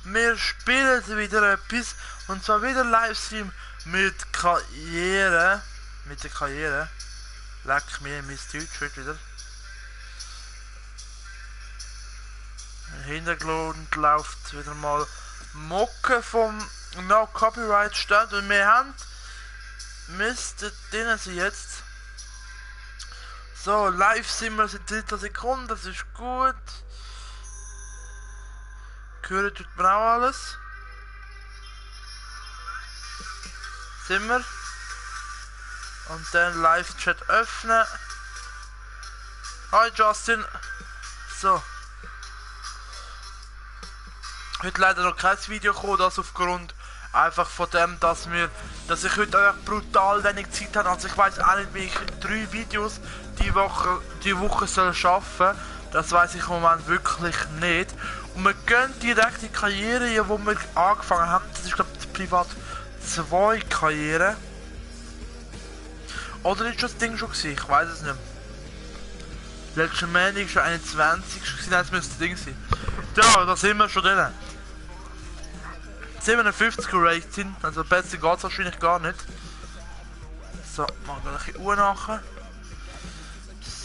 Wir spielen wieder etwas. Und zwar wieder Livestream mit Karriere. Mit der Karriere. Leck mir mein Deutsch wieder. Im Hintergrund läuft wieder mal Mucke vom No Copyright Stand. Und wir haben... Müsste drinnen sie jetzt. So, live sind wir in 3 Sekunden, das ist gut. Hören tut man auch alles. Sind wir. Und dann Live-Chat öffnen. Hi Justin. So. Heute leider noch kein Video gekommen, das aufgrund einfach von dem, dass ich heute einfach brutal wenig Zeit habe. Also ich weiß auch nicht, wie ich 3 Videos die Woche soll schaffen. Das weiß ich im Moment wirklich nicht. Und wir gehen direkt in die Karriere, wo wir angefangen haben. Das ist glaube ich privat 2 Karriere. Oder ist das Ding schon gewesen? Ich weiß es nicht mehr. Letzten Montag war schon 21. Nein, das müsste das Ding sein. Ja, da sind wir schon drin. 57 geraced sind, also besser geht es wahrscheinlich gar nicht. So, machen wir ein bisschen Uhr nachher.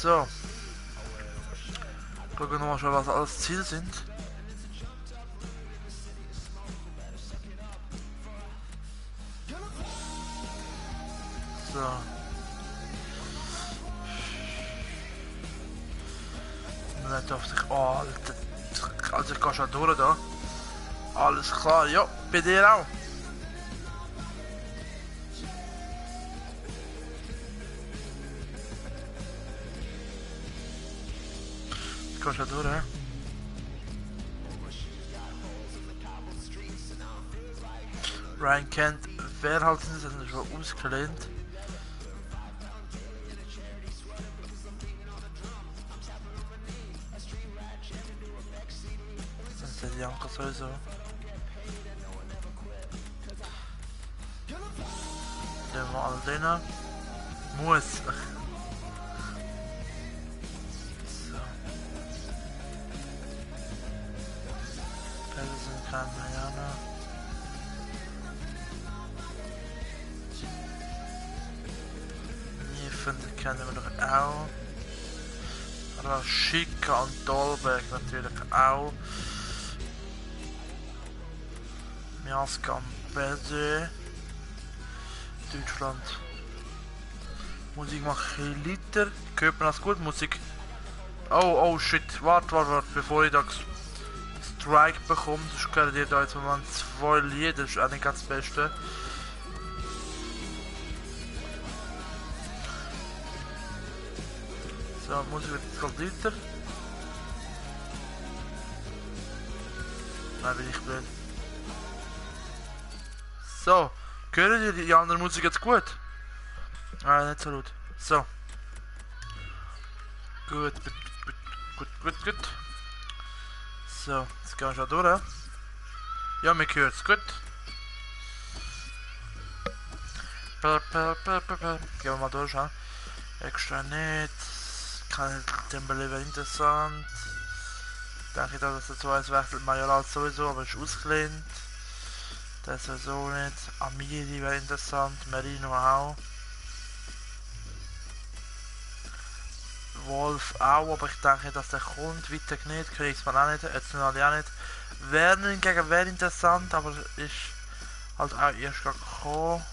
So. Schauen wir nochmal schon, was alles Ziele sind. So. Man nicht auf sich. Oh, Alter. Also ich gehe schon durch da. Alles klar, ja, bei dir auch. Ich gehe schon durch, he? Ryan Kent, wer halt sind das? Das ist schon ausgelehnt. Das ist der Janka sowieso. Den wir alle drinnen. Muss. So. Pedersen, kein Mariana. Niefen kennen wir doch auch. Raschika und Dolberg natürlich auch. Miaska und Bede. Deutschland. Musik mache ich Liter. Hört man das gut? Musik. Oh shit. Warte, bevor ich da Strike bekomme. Sonst gehört ihr da jetzt mal 2 Lieder. Das ist auch nicht ganz das Beste. So, Musik wird jetzt gerade Liter. Nein, bin ich blöd. So. Hören ihr die andere Musik jetzt gut? Ah, nicht so laut. So. Gut. So, jetzt gehen wir schon durch. Ja, mir hört es gut. Gehen wir mal durch. He? Extra nicht. Kann den Believer interessant. Denke, dass das so eins wechselt. Majoral sowieso, aber ist ausgelehnt. Das sowieso nicht. Amiri wäre interessant. Merino auch. Wolf auch, aber ich denke, dass der kommt. Weiter nicht. Kriegsmann auch nicht. Öztunali auch nicht. Werner hingegen wäre interessant, aber ist halt auch erst gekommen.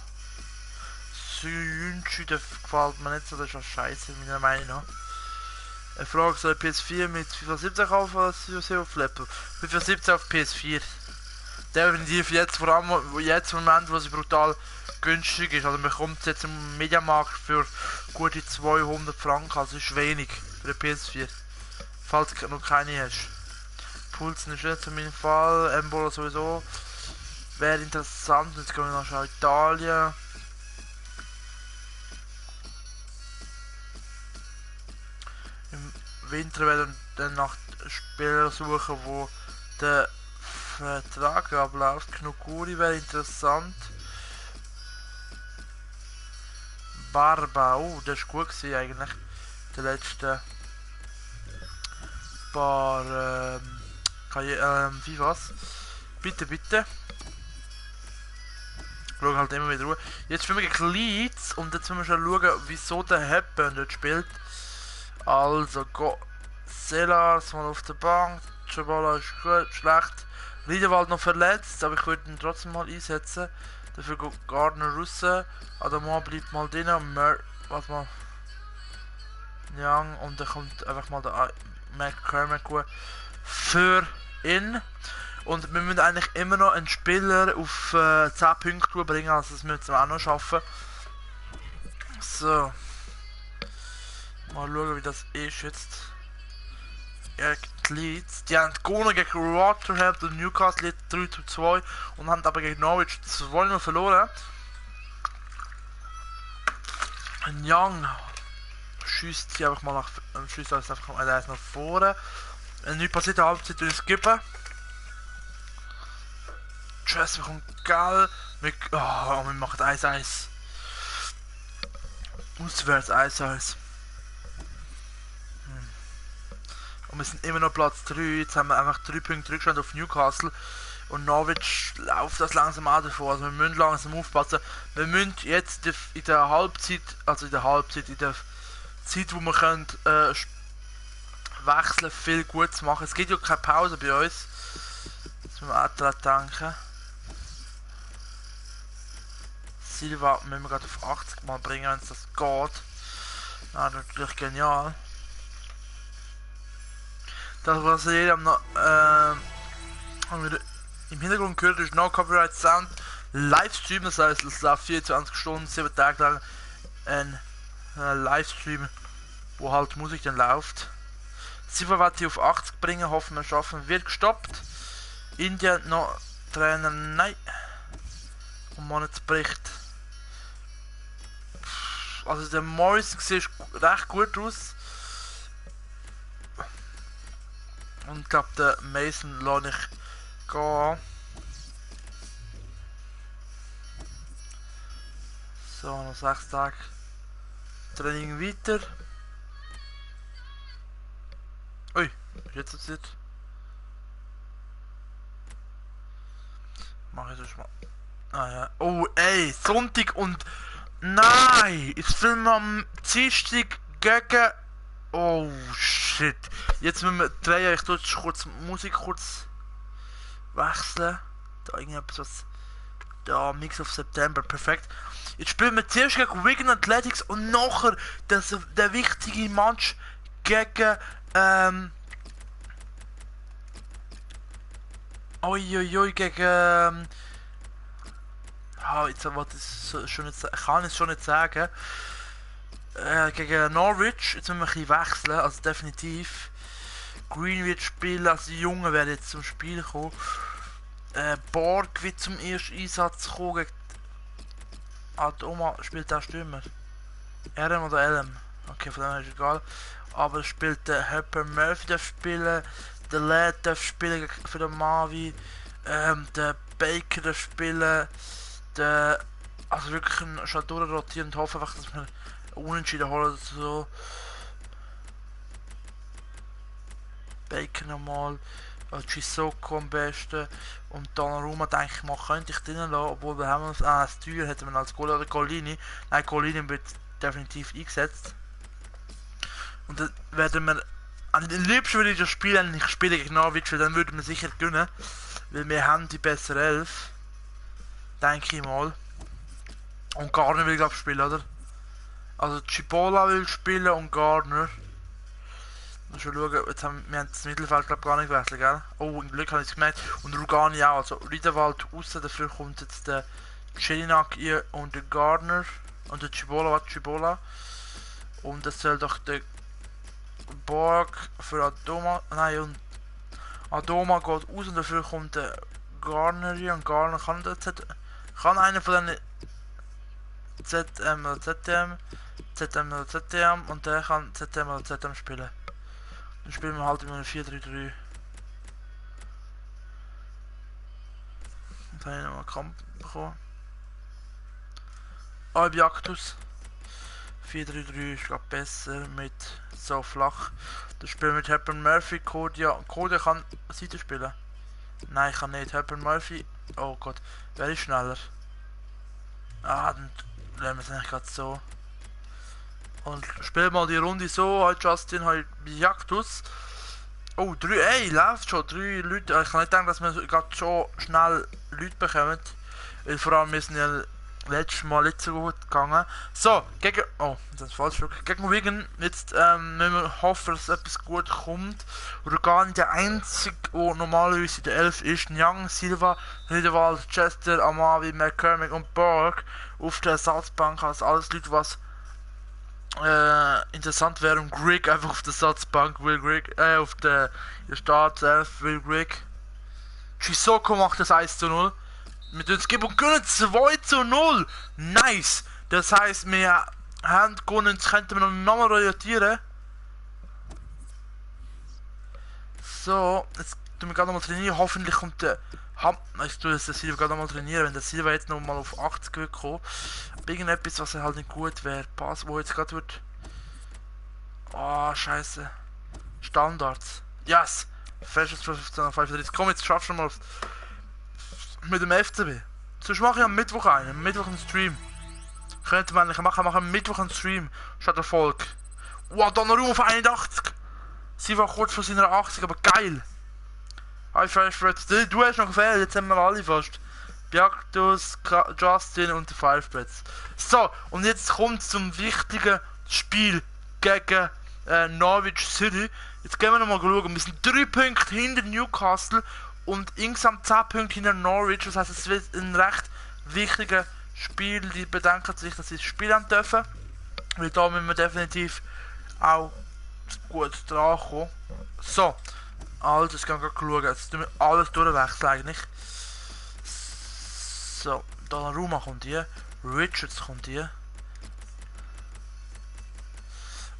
Synchi, der gefällt mir nicht so. Das ist was scheiße, meiner Meinung nach. Eine Frage, soll PS4 mit FIFA 17 kaufen oder FIFA auf Laptop? FIFA 17 auf PS4. Definitiv jetzt, vor allem jetzt im Moment, wo sie brutal günstig ist. Also man bekommt es jetzt im Mediamarkt für gute 200 Franken, also ist wenig für eine PS4. Falls du noch keine hast. Pulsen ist nicht in meinem Fall, Embolo sowieso. Wäre interessant, jetzt gehen wir nach Italien. Im Winter werden dann nach Spielern suchen, wo der Vertrag abläuft. Knukuri wäre interessant. Barba, das war gut gewesen, eigentlich. Die letzten paar wie was? Bitte, bitte. Schauen halt immer wieder Ruhe. Jetzt spielen wir gegen Leeds und jetzt müssen wir schon schauen, wieso der Hepburn dort spielt. Also, Sellars mal auf der Bank. Cibola ist gut, schlecht. Riedewald noch verletzt, aber ich würde ihn trotzdem mal einsetzen. Dafür geht Gardner raus. Adama bleibt mal drin. Warte mal. Young und dann kommt einfach mal der McCormack für ihn. Und wir müssen eigentlich immer noch einen Spieler auf 10 Punkte bringen, also das müssen wir auch noch schaffen. So. Mal schauen, wie das ist jetzt. Die Leeds. Die haben gewonnen gegen Rotherham und Newcastle 3:2 und haben aber gegen Norwich 2-0 verloren. Ein Young schießt sie einfach mal schießt einfach mal nach vorne. Nichts passiert in der Halbzeit durch Skippen. Chess bekommt geil. Oh, wir machen 1-1. Auswärts 1-1. Und wir sind immer noch Platz 3. Jetzt haben wir einfach 3 Punkte Rückstand auf Newcastle. Und Norwich läuft das langsam auch davor. Also wir müssen langsam aufpassen. Wir müssen jetzt in der Halbzeit, in der Zeit, wo wir können, wechseln, viel Gutes machen. Es gibt ja keine Pause bei uns. Das müssen wir auch daran denken. Silva müssen wir gerade auf 80 mal bringen, wenn es das geht. Ja, natürlich genial. Das, was ihr eben noch im Hintergrund gehört, ist No Copyright Sound Livestream. Das heißt, es läuft 24 Stunden, 7 Tage lang ein Livestream, wo halt Musik dann läuft. Silva wird die auf 80 bringen, hoffen wir schaffen. Wird gestoppt. Indien noch Trainer, nein. Und man jetzt bricht. Also der Morrison sieht recht gut aus. Und ich glaube der Mason lasse ich gehen. So, noch 6 Tage. Training weiter. Ui, jetzt ist es. Mach ich das mal. Ah ja. Oh ey, Sonntag und. Nein! Ich filme am Dienstag gegen. Oh shit. Jetzt müssen wir drehen. Ich tue jetzt kurz Musik wechseln. Da irgendetwas was. Da, Mix of September, perfekt. Jetzt spielen wir zuerst gegen Wigan Athletics und nachher der wichtige Match gegen gegen jetzt wollte ich schon nicht, kann ich schon nicht sagen. Gegen Norwich, jetzt müssen wir ein bisschen wechseln, also definitiv. Green wird spielen, also die Jungen werden jetzt zum Spiel kommen. Borg wird zum ersten Einsatz kommen. Oma spielt auch Stürmer. RM oder LM? Okay, von dem ist egal. Aber spielt der Hepburn Murphy darf spielen, der Lad darf spielen für den Mavi, der Baker darf spielen, also wirklich schon durchrotieren und hoffe einfach, dass wir Unentschieden holen oder so. Baker nochmal, Chisoko am besten und Donnarumma denke ich mal, könnte ich drinnen lassen, obwohl wir haben das Teuer hätten wir als Goal oder Golini. Nein, Golini wird definitiv eingesetzt. Und dann werden wir, an den liebsten würde ich das Spiel eigentlich spielen gegen Norwich, weil dann würden wir sicher gewinnen, weil wir haben die bessere Elf, denke ich mal. Und Gardner will glaube ich spielen, oder? Also Cibola will spielen und Gardner. Schon schauen, jetzt wir haben das Mittelfeld glaub gar nicht gewechselt, gell? Oh, im Glück habe ich es gemerkt. Und Rugani auch, also Riedewald raus, dafür kommt jetzt der Jelinak hier und der Gardner. Und der Cibola. Und das soll doch der Borg für Adoma, nein, und Adoma geht aus und dafür kommt der Gardner hier. Und Gardner kann einer von den ZM oder ZM und der kann ZM oder ZM spielen. Dann spielen wir halt in einem 4-3-3. Und dann habe ich nochmal einen Kampf bekommen. Albiactus. 4-3-3 ist glaube besser mit so flach. Das spielen wir mit Hepburn Murphy, Kodia. Kodia kann Seite spielen. Nein, ich kann nicht. Harper Murphy. Oh Gott, wer ist schneller? Ah, dann lassen wir es eigentlich gerade so. Und spiel mal die Runde so. Halt Justin, halt Jagdus. Oh, 3, ey, läuft schon. 3 Leute. Ich kann nicht denken, dass wir gerade schon schnell Leute bekommen. Weil vor allem wir sind ja letztes Mal nicht so gut gegangen. So, gegen... Oh, das ist falsch. Gegen Wigan, jetzt müssen wir hoffen, dass etwas gut kommt. Oder gar nicht der einzige, der normalerweise in der 11 ist. Young, Silva, Niederwald, Chester, Amavi, McCormick und Borg auf der Ersatzbank. Also alles Leute, was interessant wäre. Und Greg einfach auf der Ersatzbank. Will Greg, auf der Startelf, Will Greg. Chisoko macht das 1:0. Wir uns geben und gönnen 2:0. Nice. Das heisst, wir haben gewonnen, jetzt könnten wir noch mal rotieren. So, jetzt tun wir gerade noch mal trainieren. Hoffentlich kommt der ich tue jetzt den Silva gerade noch mal trainieren, wenn der Silva jetzt noch mal auf 80 wird kommen. Irgendetwas, was halt nicht gut wäre. Pass, wo jetzt gerade wird. Oh, scheiße. Standards. Yes! Festes 15:35. Komm, jetzt schaffst du mal mit dem FCB. Sonst mache ich am Mittwoch einen. Am Mittwoch einen Stream. Könnte man eigentlich machen am Mittwoch einen Stream. Statt Erfolg. Wow, Donnarumma auf 81. Sie war kurz vor seiner 80, aber geil. Hi Firefred. Du hast noch gefehlt, jetzt haben wir alle fast. Biaktus, Justin und der Firefreds. So, und jetzt kommt zum wichtigen Spiel gegen Norwich City. Jetzt gehen wir nochmal schauen. Wir sind 3 Punkte hinter Newcastle und insgesamt 10 Punkte hinter Norwich. Das heisst, es wird ein recht wichtiges Spiel. Die bedenken sich, dass sie das Spiel haben dürfen. Weil da müssen wir definitiv auch gut dran kommen. So, also jetzt gehen wir schauen. Jetzt tun wir alles durchwechseln eigentlich. So, Donnarumma kommt hier. Richards kommt hier.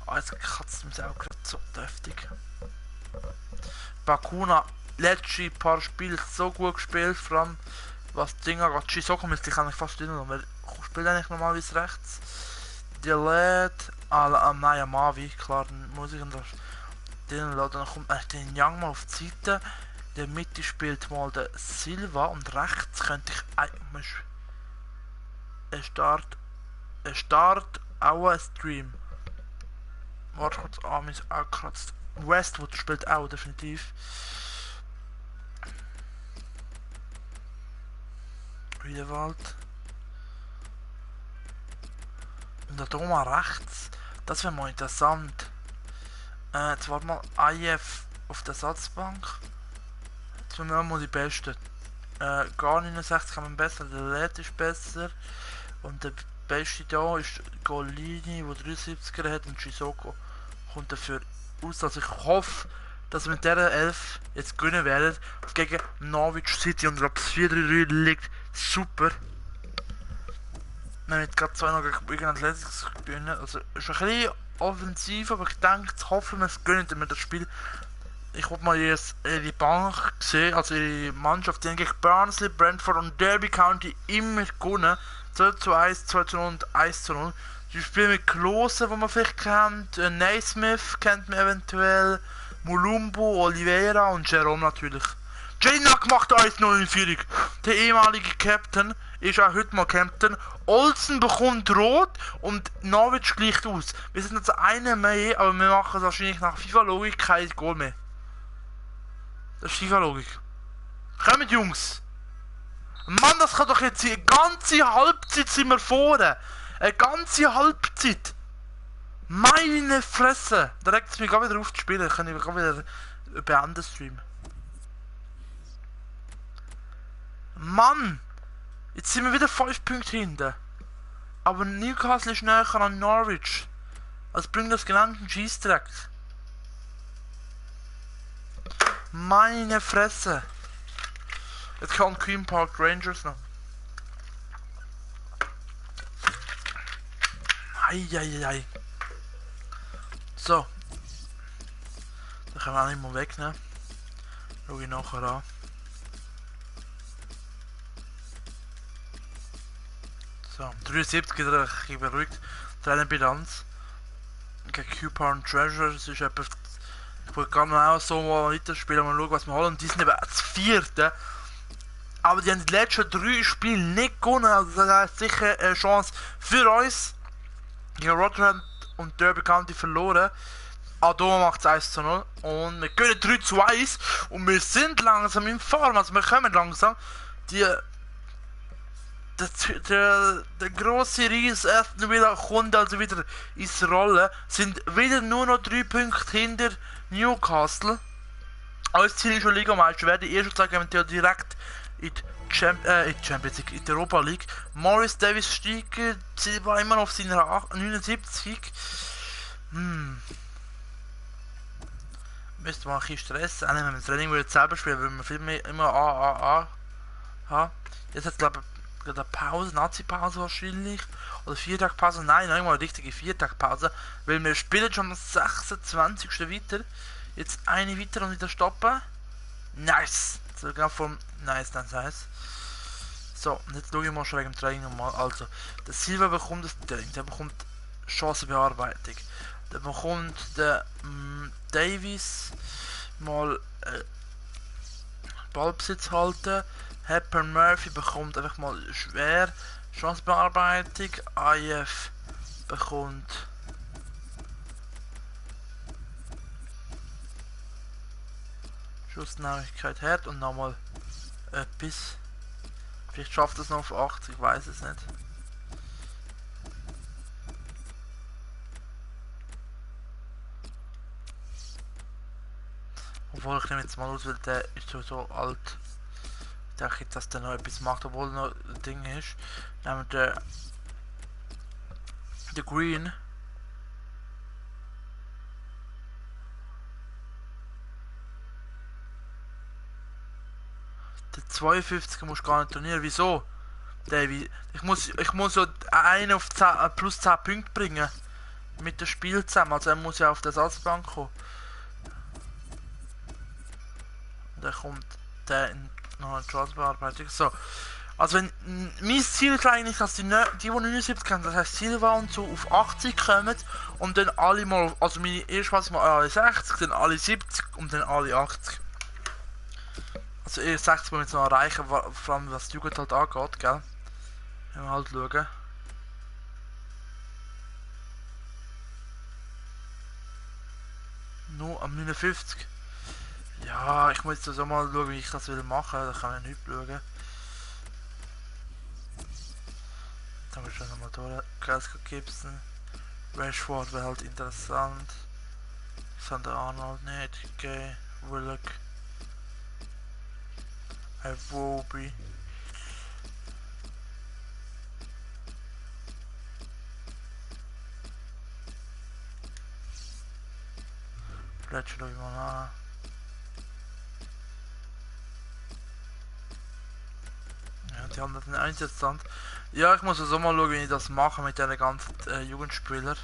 Oh, jetzt kratzt es mich auch gerade so deftig. Bakuna, letzte paar Spiele so gut gespielt, vor allem was Dinge angeht. Chisoko müsste ich eigentlich fast drinnen, weil ich spiele eigentlich normalerweise rechts. Delete, nein, Amavi, klar, dann muss ich ihn da drinnen lassen. Dann kommt den Young mal auf die Seite. In der Mitte spielt mal der Silva und rechts könnte ich eigentlich... Start auch ein Stream. Warte kurz, Arm ist auch kratzt. Westwood spielt auch definitiv. Wiederwald. Und der Doma rechts. Das wäre mal interessant. Jetzt warte mal, IF auf der Satzbank. Jetzt sind wir mal die Besten. Gar 69 kann man besser, der Led ist besser. Und der Beste da ist Golini, der 73er hat, und Chisoko kommt dafür aus. Also ich hoffe, dass wir mit dieser 11 jetzt gewinnen werden gegen Norwich City und ob es 4-3 liegt. Super. Wir haben jetzt gerade 2 noch gegen Athletics gewinnen. Also ist ein bisschen offensiv, aber ich denke, jetzt hoffen wir es gewinnen wir das Spiel. Ich habe mal ihre Bank gesehen, also ihre Mannschaft, die haben gegen Barnsley, Brentford und Derby County immer gewonnen. 2:1, 2:0 und 1:0. Sie spielen mit Klose, wo man vielleicht kennt, Naismith kennt man eventuell, Mulumbo, Oliveira und Jerome natürlich. Janak macht 1:0 in Führung. Der ehemalige Captain ist auch heute mal Captain. Olsen bekommt rot und Norwich gleicht aus. Wir sind jetzt eine mehr, aber wir machen wahrscheinlich nach FIFA-Logik kein Goal mehr. Das ist FIFA-Logik. Kommt Jungs! Mann, das kann doch jetzt sein. Eine ganze Halbzeit sind wir vorne. Eine ganze Halbzeit. Meine Fresse. Da regt es mich gerade wieder auf zu spielen. Kann ich gerade wieder beenden Stream. Mann. Jetzt sind wir wieder 5 Punkte hinten. Aber Newcastle ist näher an Norwich. Also bringt das genannt einen Scheissdreck. Meine Fresse. Jetzt kommt Queen Park Rangers noch. Eieiei. So. Da können wir auch nicht mal wegnehmen. Schau ich nachher an. So, 73 ist ein bisschen beruhigt. Bilanz. Gegen Q-Pound Treasure, das ist etwa würde gerne auch so mal weiterspielen, mal schauen, was wir holen. Und die sind eben das vierte. Aber die haben die letzten 3 Spiele nicht gewonnen. Also das heißt sicher eine Chance für uns. Gegen Rotherham und Derby County verloren. Adoma macht es 1:0 und wir gewinnen 3:1 und wir sind langsam in Form, also wir kommen langsam. Der grosse Ries Aston Villa kommt also wieder ins Rollen, sind wieder nur noch 3 Punkte hinter Newcastle. Als Ziel ist schon Ligameister werden, die ersten 2 gehen wir direkt in die Champions League, in die Europa League. Morris Davis steigt, sie war immer noch auf seiner 79. Müsste man ein bisschen stressen, wenn wir das Training selber spielen, würden wir viel mehr immer haben. Jetzt hat glaube ich eine Pause, Nazi-Pause wahrscheinlich. Oder 4-Tag-Pause, nein, noch einmal eine richtige 4-Tag-Pause. Weil wir spielen schon am 26. weiter. Jetzt eine weiter und wieder stoppen. Nice! So genau vom nice. So, und jetzt schaue ich mal schon wegen dem Training nochmal. Also, der Silva bekommt das Training, der bekommt Chancenbearbeitung. Dann bekommt der Davies mal Ballbesitz halten. Hepburn Murphy bekommt einfach mal schwer Chancenbearbeitung. IF bekommt Schussgenauigkeit hat und nochmal etwas. Vielleicht schafft es noch auf 80, ich weiß es nicht. Obwohl, ich nehme jetzt mal aus, weil der ist so alt. Ich denke jetzt, dass der noch etwas macht, obwohl noch ein Ding ist. Nehmen wir den Green. Der 52 muss gar nicht trainieren. Wieso? Davy, ich muss so einen auf 10, plus 10 Punkte bringen. Mit dem Spiel zusammen. Also er muss ja auf der Ersatzbank kommen. Dann kommt der in noch eine Chancebearbeitung. So. Also wenn mein Ziel ist eigentlich, dass die 79 haben, das heißt Silva und so auf 80 kommen und dann alle mal, also meine erste Phase mal alle 60, dann alle 70 und dann alle 80. Also erst 60 wollen wir jetzt noch erreichen, vor allem was die Jugend halt angeht, gell? Wenn wir halt schauen. Nur am 59. Ja, ich muss jetzt also mal schauen, wie ich das will machen. Da kann ich nicht schauen. Dann haben wir schon nochmal durch. Glasgow Gibson. Rashford wäre halt interessant. Sander Arnold nicht. Okay. Willock. Iwobi. Fletcher schaue ich mal an. Ja, die anderen sind interessant. Ja, ich muss also mal schauen, wie ich das mache mit den ganzen Jugendspielern.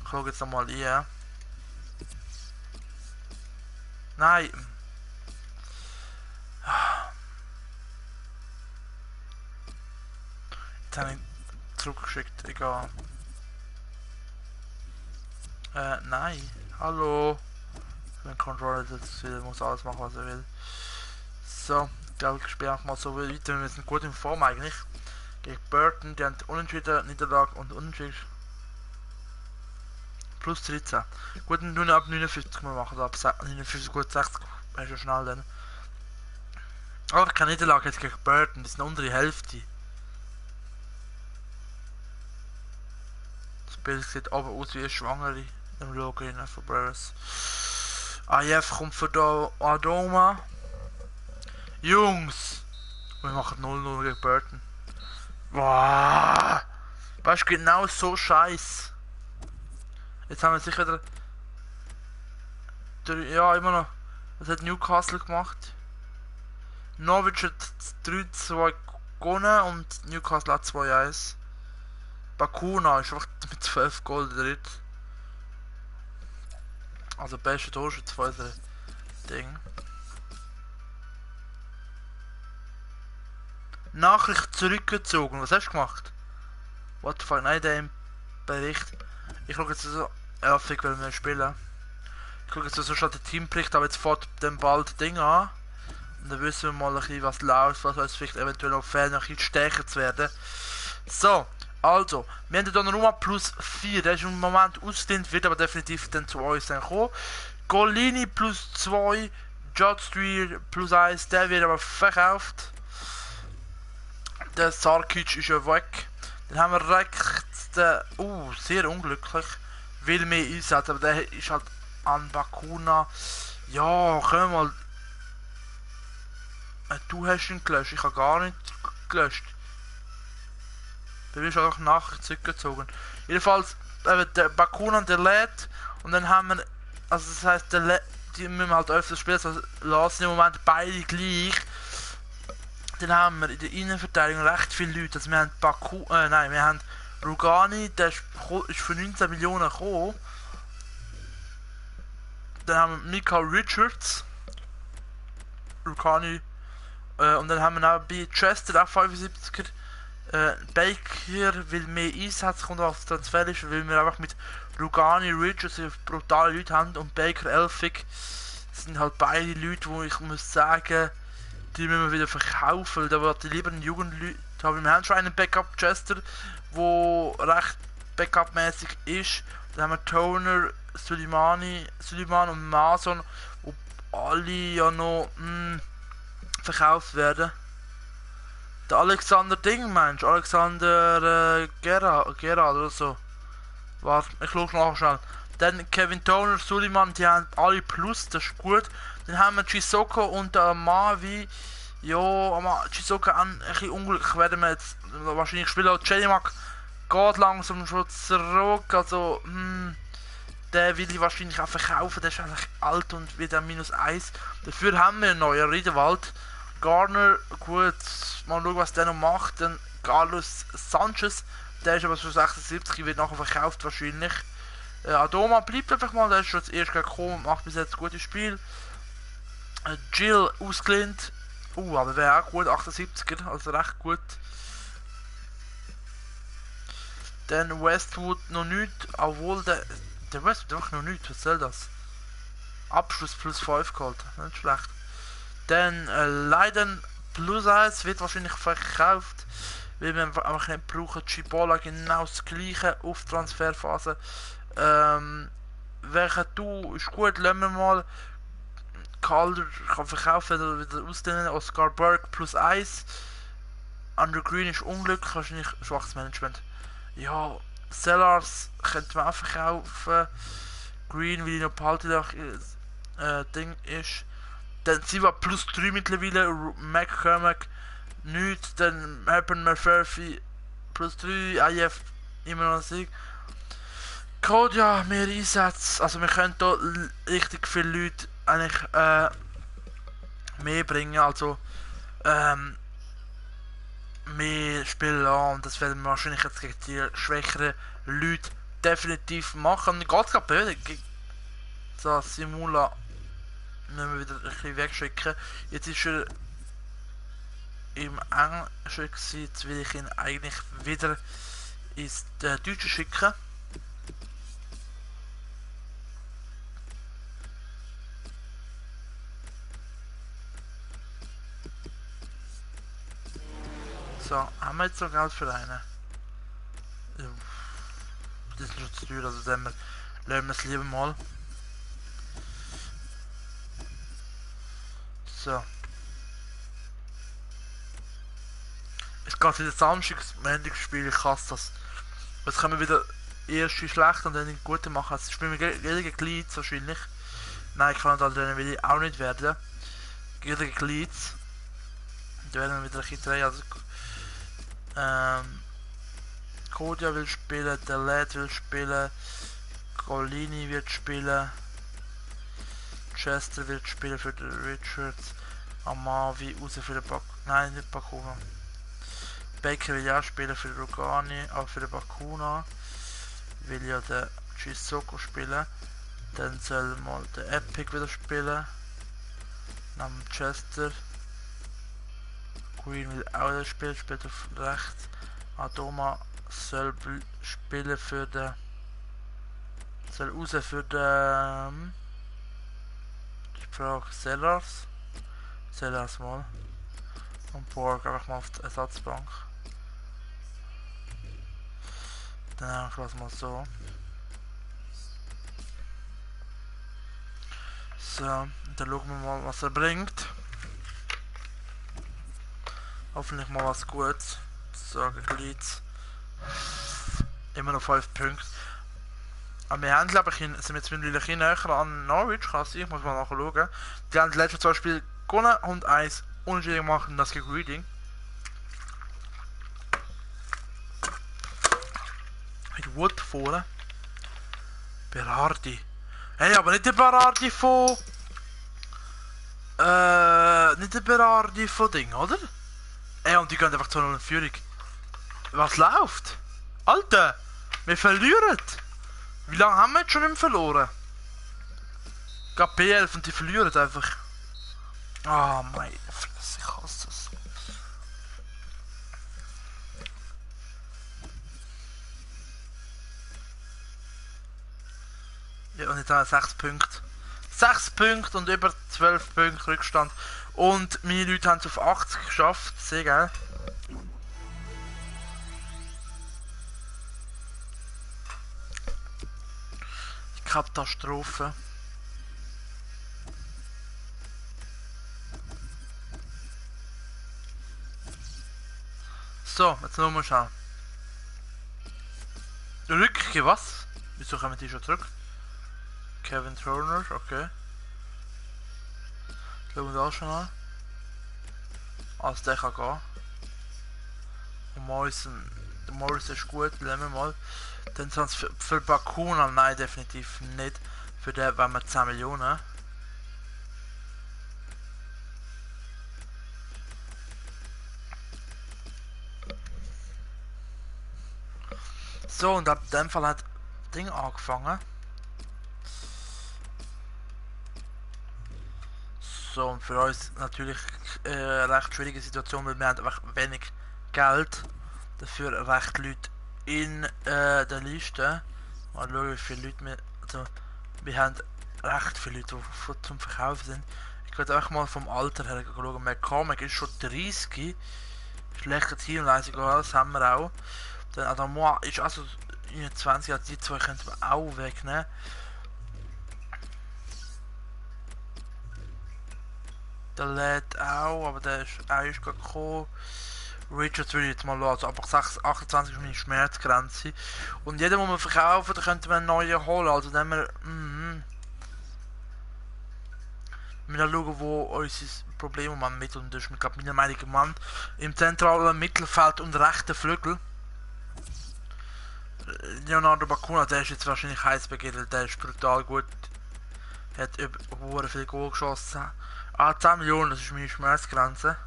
Ich schaue jetzt nochmal ein. Nein. Jetzt habe ich zurückgeschickt, egal. Nein. Hallo. Wenn Controller jetzt will, muss alles machen, was er will. So, ich glaube, ich spiele einfach mal so weiter. Wir sind gut in Form eigentlich. Gegen Burton, die haben Unentschieden, Niederlage und Unentschieden. Plus 13. Gut, dann tun wir ab 59 mal machen, ab 59, gut 60, ist ja schnell dann. Aber keine Niederlage jetzt gegen Burton, das ist eine untere Hälfte. Das Bild sieht aber aus wie eine Schwangere im Logo von Brewers. IF kommt für da Adoma. Jungs! Wir machen 0-0 gegen Burton. Wow! Weißt du, genau so scheiß. Jetzt haben wir sicher ja, immer noch. Was hat Newcastle gemacht? Norwich hat 3-2 gewonnen und Newcastle hat 2-1. Bakuna ist einfach mit 12 Gold dritt. Also beste Torschütze von unserem Ding. Nachricht zurückgezogen. Was hast du gemacht? What the fuck? Nein, der im Bericht. Ich schaue jetzt so 11, weil wir spielen. Ich schaue jetzt so schon den Teambericht, aber jetzt fährt dann bald Ding an. Und dann wissen wir mal ein bisschen, was läuft, was uns vielleicht eventuell noch fehlt, noch ein bisschen stärker zu werden. So, also, wir haben den Donnarumma plus 4, der ist im Moment ausgedehnt, wird aber definitiv dann zu uns dann kommen. Golini plus 2, Jodstreer plus 1, der wird aber verkauft. Der Sarkic ist ja weg. Dann haben wir rechts den, sehr unglücklich, will mehr einsetzen, aber der ist halt an Bakuna. Ja, können wir mal. Du hast ihn gelöscht, ich habe gar nicht gelöscht. Bei mir ist einfach nachher zurückgezogen. Jedenfalls, der Bakuna, der lädt und dann haben wir, also das heisst, die müssen wir halt öfters spielen, also lassen im Moment beide gleich. Dann haben wir in der Innenverteidigung recht viele Leute, also wir haben wir haben Rugani, der ist für 19 Millionen gekommen. Dann haben wir Mika Richards, Rugani, und dann haben wir auch bei Chester auch 75er. Baker will mehr Einsatz, kommt als Transfer ist, weil wir einfach mit Rugani, Richards brutale Leute haben und Baker, Elfig sind halt beide Leute, wo ich muss sagen, die müssen wir wieder verkaufen, da wird die lieber einen Jugendleute haben. Wir haben schon einen Backup Chester, wo recht Backup-mäßig ist. Dann haben wir Toner, Suleiman und Mason, wo alle ja noch verkauft werden. Der Alexander Ding, meinst du? Alexander Gerard oder so. Warte, ich schaue nachher schnell. Dann Kevin Toner, Suleiman, die haben alle Plus, das ist gut. Dann haben wir Chisoko und der Amavi. Ja, Chisoko ein bisschen unglücklich werden wir jetzt wahrscheinlich spielen. Auch Jedimak geht langsam schon zurück, also der will ich wahrscheinlich auch verkaufen, der ist eigentlich alt und wieder -1. Dafür haben wir einen neuen Riedewald. Garner, gut, mal schauen, was der noch macht. Dann Carlos Sanchez, der ist aber schon 76, wird nachher verkauft wahrscheinlich. Adoma bleibt einfach mal, der ist schon das erste gekommen, macht bis jetzt ein gutes Spiel. Jill ausgelehnt, aber wäre auch gut, 78er, also recht gut. Dann Westwood noch nicht, obwohl der Westwood einfach noch nicht, was soll das? Abschluss plus 5 geholt, nicht schlecht. Dann Leiden plus 1 wird wahrscheinlich verkauft, weil wir einfach nicht brauchen. Chibola genau das gleiche auf Transferphase. Welcher du ist gut, lassen wir mal. Calder kann verkaufen oder wieder ausdehnen. Oscar Burke plus 1. Andrew Green ist unglücklich, wahrscheinlich schwaches Management. Ja, Sellars könnte man auch verkaufen. Green, will ich noch behalten, Ding ist. Dann Siva plus 3 mittlerweile, McCormack nichts, dann Herpen Murphy plus 3, IF immer noch ein Sieg. Code, ja, mehr Einsatz, also wir können hier richtig viele Leute eigentlich mehr bringen, also mehr Spieler an und das werden wir wahrscheinlich jetzt gegen die schwächeren Leute definitiv machen. Geht gerade blöd, so Simula müssen wir wieder ein bisschen wegschicken. Jetzt ist er im Englischen gewesen, jetzt will ich ihn eigentlich wieder ins Deutsche schicken. So, haben wir jetzt noch Geld für einen? Das ist schon zu teuer, also dann lassen wir es lieber mal. So. Es geht wieder Samstags, Montagsspiel, ich hasse das. Jetzt können wir wieder erste schlecht und dann den guten machen. Jetzt spielen wir gegen Leeds wahrscheinlich. Nein, Kanada will ich auch nicht werden. Gegen Leeds. Da werden wir wieder ein bisschen drehen. Also, Kodia will spielen, der Lad will spielen, Golini wird spielen, Chester wird spielen für den Richards, Amavi raus für den nein, nicht Bakuna. Baker will ja spielen für den Rugani, aber für den Bakuna will ja der Chisoko spielen. Dann soll mal der Epic wieder spielen. Neben Chester. Green will auch wieder spielen, spielt auf rechts. Adoma soll spielen für den. Soll raus für den. Frage Sellers. Sellers mal. Und Borg einfach mal auf die Ersatzbank. Dann lassen wir es so. So, dann schauen wir mal, was er bringt. Hoffentlich mal was Gutes. So, Leeds. Immer noch 5 Punkte. Aber wir haben, glaube ich, sind jetzt mittlerweile ein näher an Norwich, kann sein, ich muss mal nachschauen. Die haben die letzten 2 Spiele gewonnen und 1 unentschieden gemacht und das gegen Reading. Mit Wood vorne. Berardi. Hey, aber nicht der Berardi von... nicht der Berardi von Ding, oder? Ey, und die gehen einfach 2-0 in Führung. Was läuft? Alter, wir verlieren. Wie lange haben wir jetzt schon nicht verloren? Gerade P11 und die verlieren einfach. Ah, meine Fresse, ich hasse es. Ja, und jetzt haben wir 6 Punkte. 6 Punkte und über 12 Punkte Rückstand. Und meine Leute haben es auf 80 geschafft. Sehr geil. Katastrophe. So, jetzt nochmal schauen. Rückkehr, was? Wieso kommen die schon zurück? Kevin Turner, okay. Schauen wir da schon an. Also der kann gehen. Und Morris ist gut, nehmen wir mal. Dann sind es für Bakuna, nein, definitiv nicht. Für den wollen wir 10 Millionen. So, und ab dem Fall hat Ding angefangen. So, und für uns natürlich recht schwierige Situation, weil wir haben einfach wenig Geld. Dafür recht Leute in der Liste. Mal schauen, wie viele Leute wir... Also, wir haben recht viele Leute, die zum Verkaufen sind. Ich werde einfach mal vom Alter her schauen. McCormack ist schon 30. Schlechte Teamleistung, das haben wir auch. Dann Adamoa ist also 21, also die zwei könnten wir auch wegnehmen. Der lädt auch, aber der ist auch gerade gekommen. Richards würde ich jetzt mal lassen, aber 28 ist meine Schmerzgrenze. Und jeder, den wir verkaufen, da könnten wir einen neuen holen. Also dann wir müssen schauen, wo unser Problem mit und das ist glaube meiner Meinung nach Mann im zentralen Mittelfeld und rechten Flügel. Leonardo Bakuna, der ist jetzt wahrscheinlich heiß begehrt, der ist brutal gut. Er hat über viel Goal geschossen. 10 Millionen, das ist meine Schmerzgrenze.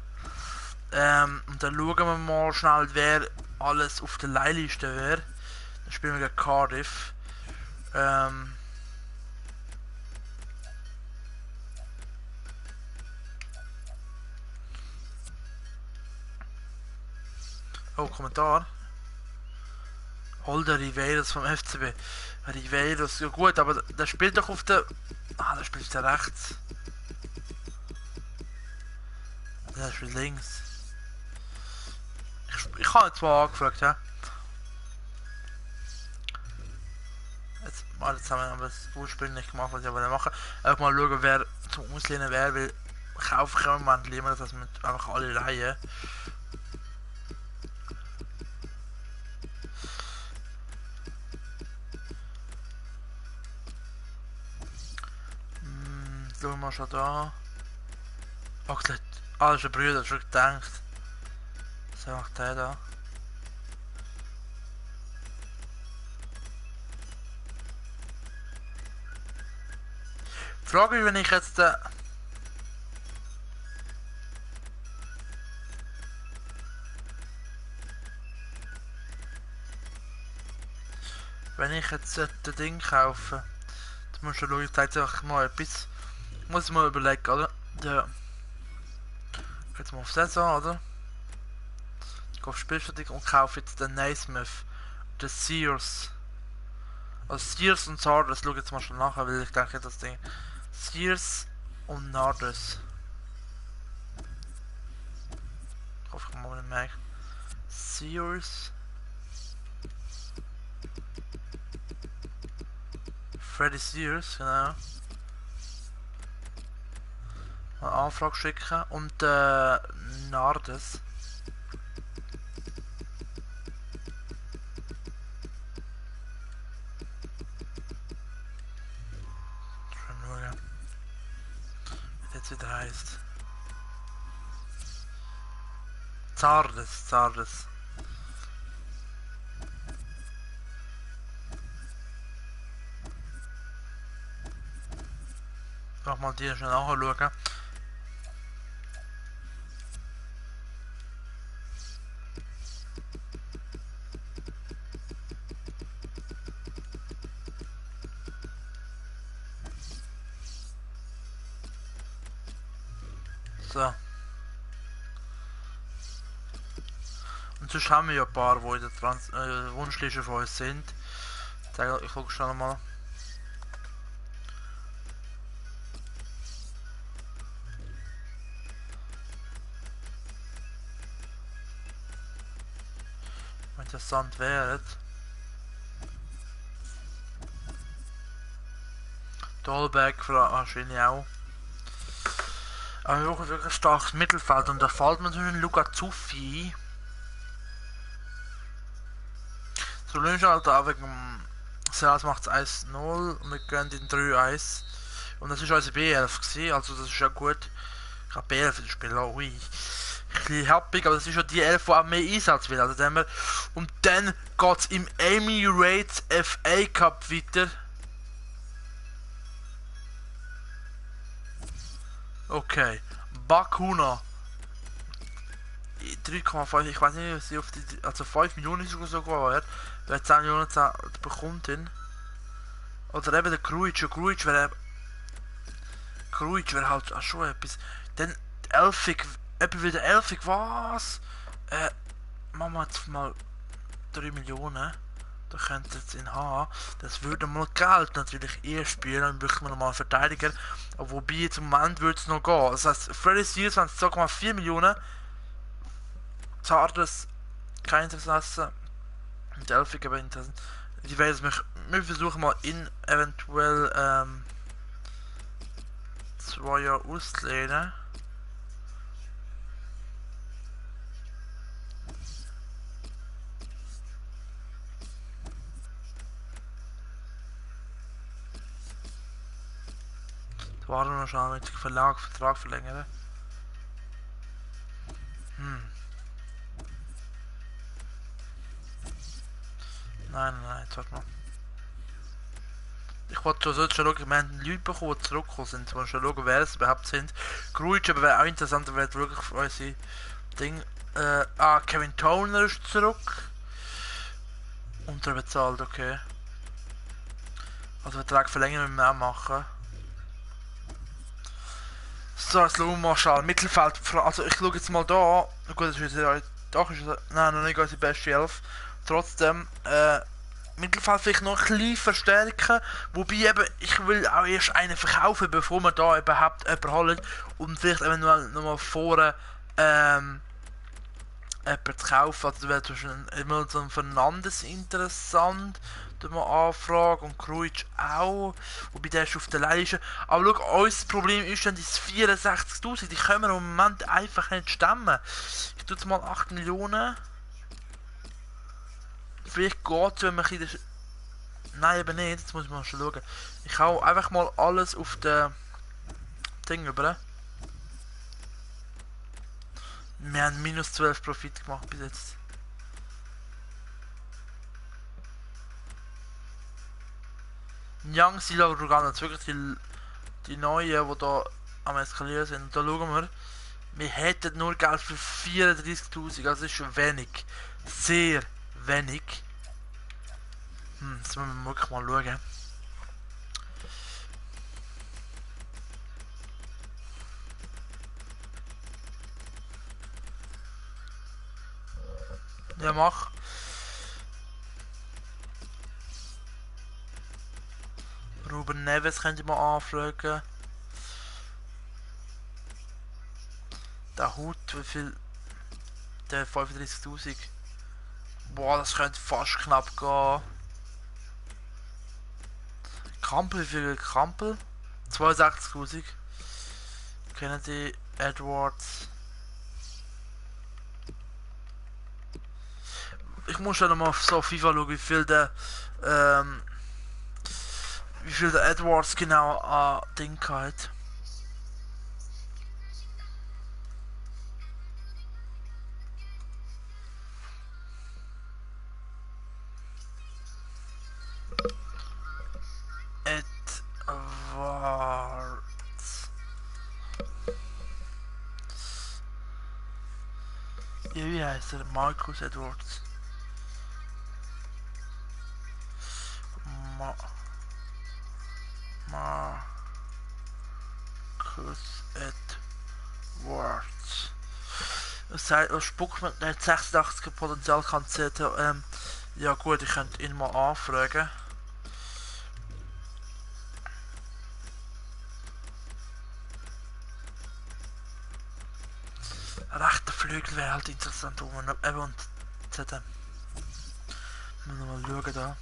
Und dann schauen wir mal schnell, wer alles auf der Leihliste wäre. Dann spielen wir gegen Cardiff. Oh, Kommentar. Holder Riveiros vom FCB. Riveiros, ja gut, aber der spielt doch auf der... Ah, der spielt der rechts. Der spielt links. Ich habe jetzt mal angefragt, ja. Jetzt haben wir das ursprünglich gemacht, was ich aber machen. Einfach mal schauen, wer zum Auslehnen wäre, weil kaufen können wir lieber, dass wir einfach alle reihen. Schauen wir mal schon da. Ach, das ist ein Bruder, schon gedacht. So macht der da. Die Frage ist, wenn ich jetzt das Ding kaufe, dann musst du schauen, ich zeige euch mal etwas. Ich muss mal überlegen, oder? Ja. Jetzt mal auf Saison, oder? Ich gehe auf Spielstatik und kaufe jetzt den Naismith, den Sears. Also Sears und Zara, das schaue ich jetzt mal schon nachher, weil ich denke, das Ding. Sears und Nardes. Ich hoffe, ich kann mal nicht merken. Sears. Freddy Sears, genau. Eine Anfrage schicken und Nardes. Schauen, wie das wieder heisst. Zardes. Ich mal die schnell nachschauen. So. Und sonst haben wir ja ein paar, die in der Wunschliste von uns sind. Ich gucke schon mal. Interessant wäre. Dolbeck wahrscheinlich auch. Aber wirklich ein starkes Mittelfeld und da fällt mir so ein Luca Zuffi. So lösen halt auch wegen Sales macht es 1-0 und wir gehen in 3-1. Und das war unsere B11 gewesen, also das ist ja gut. Ich habe B11 das Spiel auch, ui. Ein bisschen happig, aber das ist ja die 11, die auch mehr Einsatz will. Also und dann geht es im Emirates FA Cup weiter. Okay, Bakuna 3,5, ich weiß nicht, was sie auf die, also 5 Millionen ist sogar wert. Wer 10 Millionen bekommt ihn. Oder eben der Gruitsch wäre halt auch schon etwas. Dann Elfig, eben wieder Elfig, was? Machen wir jetzt mal 3 Millionen. Da könnte jetzt ihn haben. Das würde mal Geld natürlich eher spielen, dann bräuchte man nochmal einen Verteidiger. Aber wobei jetzt im Moment würde es noch gehen. Das heißt, Freddy Sears waren 2,4 Millionen. Zardes kein Interesse. Und Elfig aber Interesse. Ich weiß nicht, wir versuchen mal in eventuell 2 Jahre auszulehnen. Waren wir noch schon mit dem Vertrag verlängern. Nein, jetzt warte mal. Ich wollte schon schauen, wir haben Leute bekommen, die zurückgekommen sind. Ich wollte schon schauen, wer es überhaupt sind. Gruitsch, aber wäre auch interessant, wer wirklich unsere Ding. Kevin Toner ist zurück. Unterbezahlt, okay. Also Vertrag verlängern müssen wir auch machen. So, jetzt schauen wir mal schnell. Mittelfeld, also ich schaue jetzt mal da. Gut, das ist wieder, doch ist es, nein, noch nicht unsere beste 11. Trotzdem, Mittelfeld vielleicht noch ein bisschen verstärken. Wobei eben, ich will auch erst einen verkaufen, bevor wir da überhaupt jemanden holen. Und vielleicht eventuell nochmal vorne, jemanden zu kaufen. Also wäre zum Beispiel immer so ein Fernandes interessant. Mal anfragen und Kruitsch auch, wobei der ist auf der Liste. Aber schau, unser Problem ist dann die 64'000, die können wir im Moment einfach nicht stemmen. Ich tue jetzt mal 8 Millionen. Vielleicht geht es, wenn man ein bisschen... Nein, eben nicht, jetzt muss ich mal schon schauen. Ich hau einfach mal alles auf den Ding über. Wir haben minus 12 Profit gemacht bis jetzt. Young Sila Rugano, jetzt wirklich die neuen, die da am eskalieren sind. Und da schauen wir, wir hätten nur Geld für 34'000, also das ist wenig. Sehr wenig. Jetzt müssen wir wirklich mal schauen. Ja, mach. Ruben Neves könnte ich mal anfragen. Hut, wie viel? Der 35.000. Boah, das könnte fast knapp gehen. Kampel, wie viel Kampel? 62.000. Kennedy, Edwards. Ich muss schon nochmal auf so FIFA schauen, wie viel der Edwards genau an Ding hat. Edwards. Ja, wie heißt er? Marcus Edwards. Marcus Edwards. Er spuckt mit 86 Potenzial kann zählen. Ja gut, ich könnte ihn mal anfragen. Rechter Flügel wäre halt interessant, und ZM. Müssen wir mal schauen da.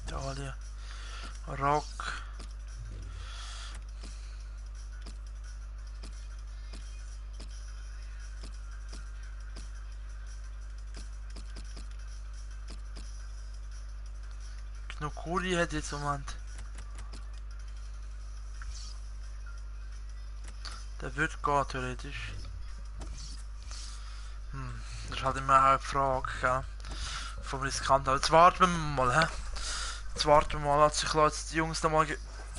Italien. Rock. Knokuri hat jetzt jemand. Der wird gehen, theoretisch. Das ist halt immer eine Frage, gell? Vom Riskant. Jetzt warten wir mal, hä? Jetzt warten wir mal, als ich jetzt die Jungs nochmal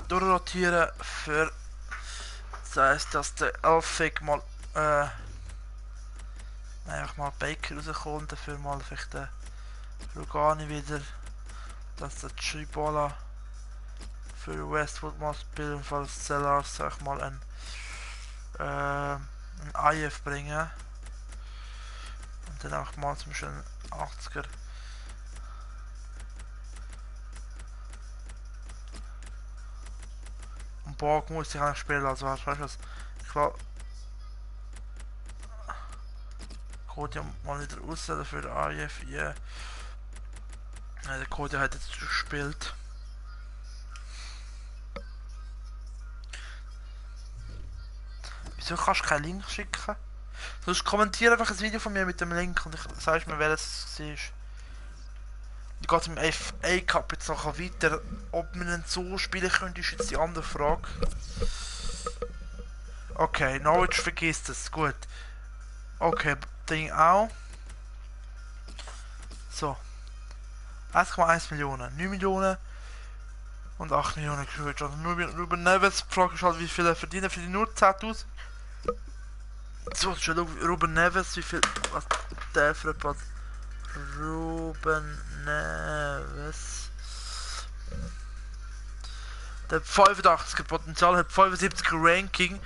durchrotieren für. Das heisst, dass der Elfig mal einfach mal Baker rauskommt, dafür mal vielleicht der Rugani wieder, dass der Chibola für Westwood mal spielen, falls Sellars sag ich mal ein IF bringen und dann auch mal zum schönen 80er. Und Borg muss ich eigentlich spielen, also weißt du was, ich glaube Kodia mal wieder raus dafür der AIF, yeah. Der Kodia hat jetzt gespielt. Wieso kannst du keinen Link schicken? Sonst kommentiere einfach ein Video von mir mit dem Link und ich sagst mir, wer es war. Ich gehe im FA Cup jetzt noch weiter. Ob man ihn so spielen könnte, ist jetzt die andere Frage. Okay, Norwich vergisst es, gut. Okay, Ding auch. So. 1,1 Millionen, 9 Millionen und 8 Millionen gehört. Also nur über Neves, die Frage ist halt, wie viel er verdient. Für die nur 10.000. So, schon Ruben Neves, wie viel, was der für etwas? Ruben Neves. Der 85er Potenzial hat 75er Ranking.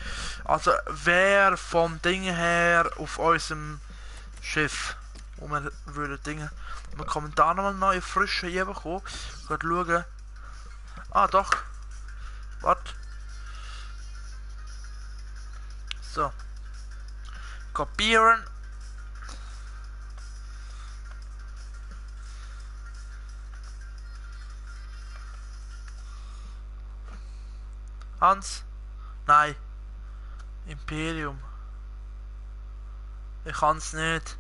Also wer vom Ding her auf unserem Schiff, wo wir würden Dinge. Wir kommen da nochmal neue frische hier bekommen. Gerade schauen. Ah doch. Warte. So. Kopieren. Hans? Nein. Imperium. Ich kann's nicht.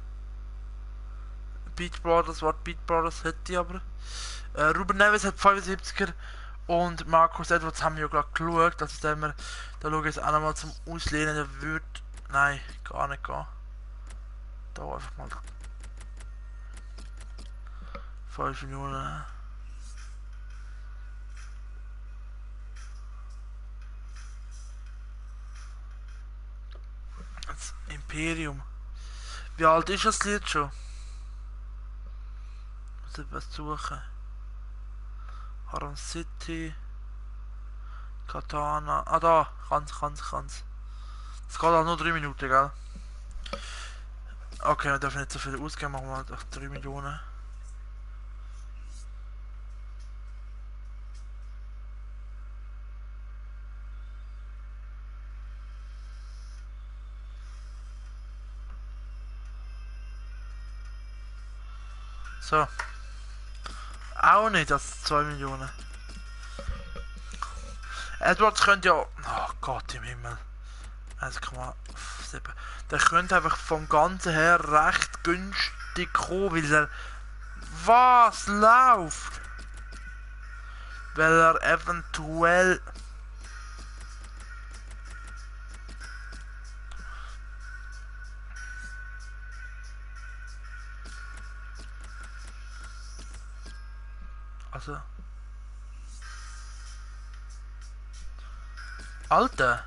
Beat Brothers, Wort Beat Brothers hätte ich aber. Ruben Neves hat 75er und Marcus Edwards haben wir ja gerade geschaut. Also da schaue ich jetzt auch nochmal zum Auslehnen. Der würde. Nein, gar nicht gehen. Da einfach mal 5 Millionen. Das Imperium. Wie alt ist das Lied schon? Ich muss etwas suchen. Haram City. Katana. Ah da, kann's. Es geht auch nur 3 Minuten, gell? Okay, wir dürfen nicht so viel ausgeben, machen wir doch 3 Millionen. So. Auch nicht, das 2 Millionen. Edwards könnte ja... Oh Gott im Himmel. 1,7. Der könnte einfach vom Ganzen her recht günstig kommen, weil er... Was läuft? Weil er eventuell... Also... Alter!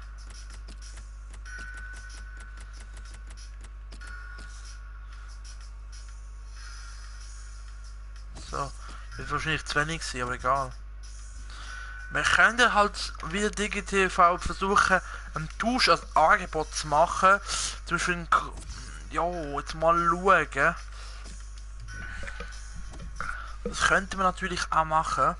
So, wird wahrscheinlich zu wenig sein, aber egal. Wir können halt wieder DigiTV versuchen, einen Tausch als Angebot zu machen. Zwischen, ja, jetzt mal schauen. Das könnte man natürlich auch machen.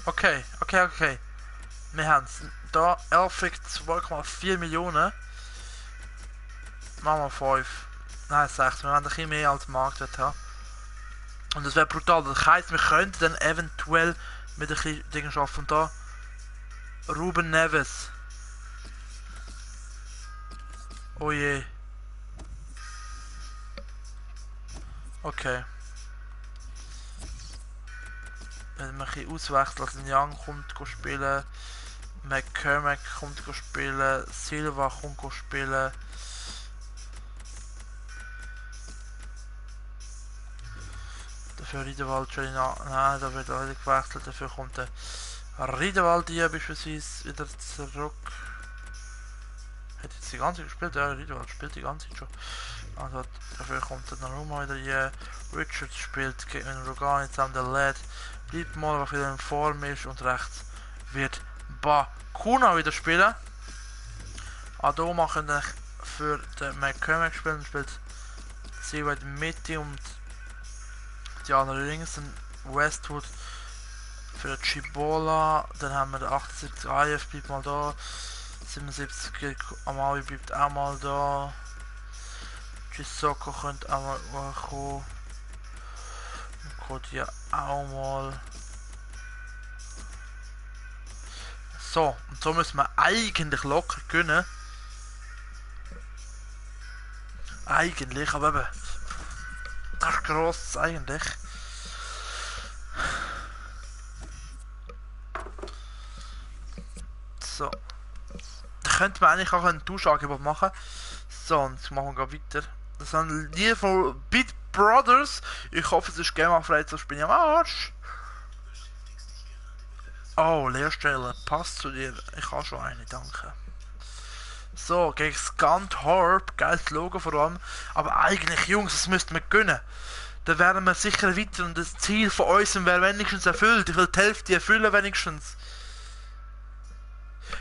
Okay. Wir haben es. Da Elfric 2,4 Millionen. Machen wir 5. Nein, 6. Wir haben ein bisschen mehr als Marktwert haben. Und das wäre brutal. Das heisst, wir könnten dann eventuell mit ein bisschen Dingen schaffen. Und da Ruben Neves. Oh je. Okay. Wenn man ein bisschen auswechselt, also Young kommt spielen, McCormack kommt spielen, Silva kommt spielen. Dafür Riedewald, nein, da wird leider gewechselt, dafür kommt der Riedewald hier beispielsweise wieder zurück. Hat jetzt die ganze Zeit gespielt? Ja, Riedewald spielt die ganze Zeit schon. Also dafür kommt dann nochmal wieder hier. Richards spielt gegen den Rogani zusammen, der Led. Bleibt mal, was wieder in Form ist, und rechts wird Bakuna wieder spielen. Adoma könnte für den McCormack spielen, spielt Silva in der Mitte und die anderen links, dann Westwood für den Chibola, dann haben wir den 78 AF, bleibt mal da, 77 Amawi bleibt auch mal da, Chisoko könnte auch mal kommen, Kodia auch mal. So, und so müssen wir eigentlich locker können. Eigentlich, aber eben, das ist gross eigentlich. So. Da könnte man eigentlich auch ein Tauschangebot machen. So, und jetzt machen wir weiter. Das sind die von Beat Brothers. Ich hoffe, es ist GEMA-frei, sonst bin ich am Arsch. Oh, Leerstelle, passt zu dir. Ich habe schon eine, danke. So, gegen Scunthorpe, geiles Logo vor allem. Aber eigentlich, Jungs, das müssten wir gönnen. Da wären wir sicher weiter und das Ziel von uns wäre wenigstens erfüllt. Ich will die Hälfte erfüllen wenigstens.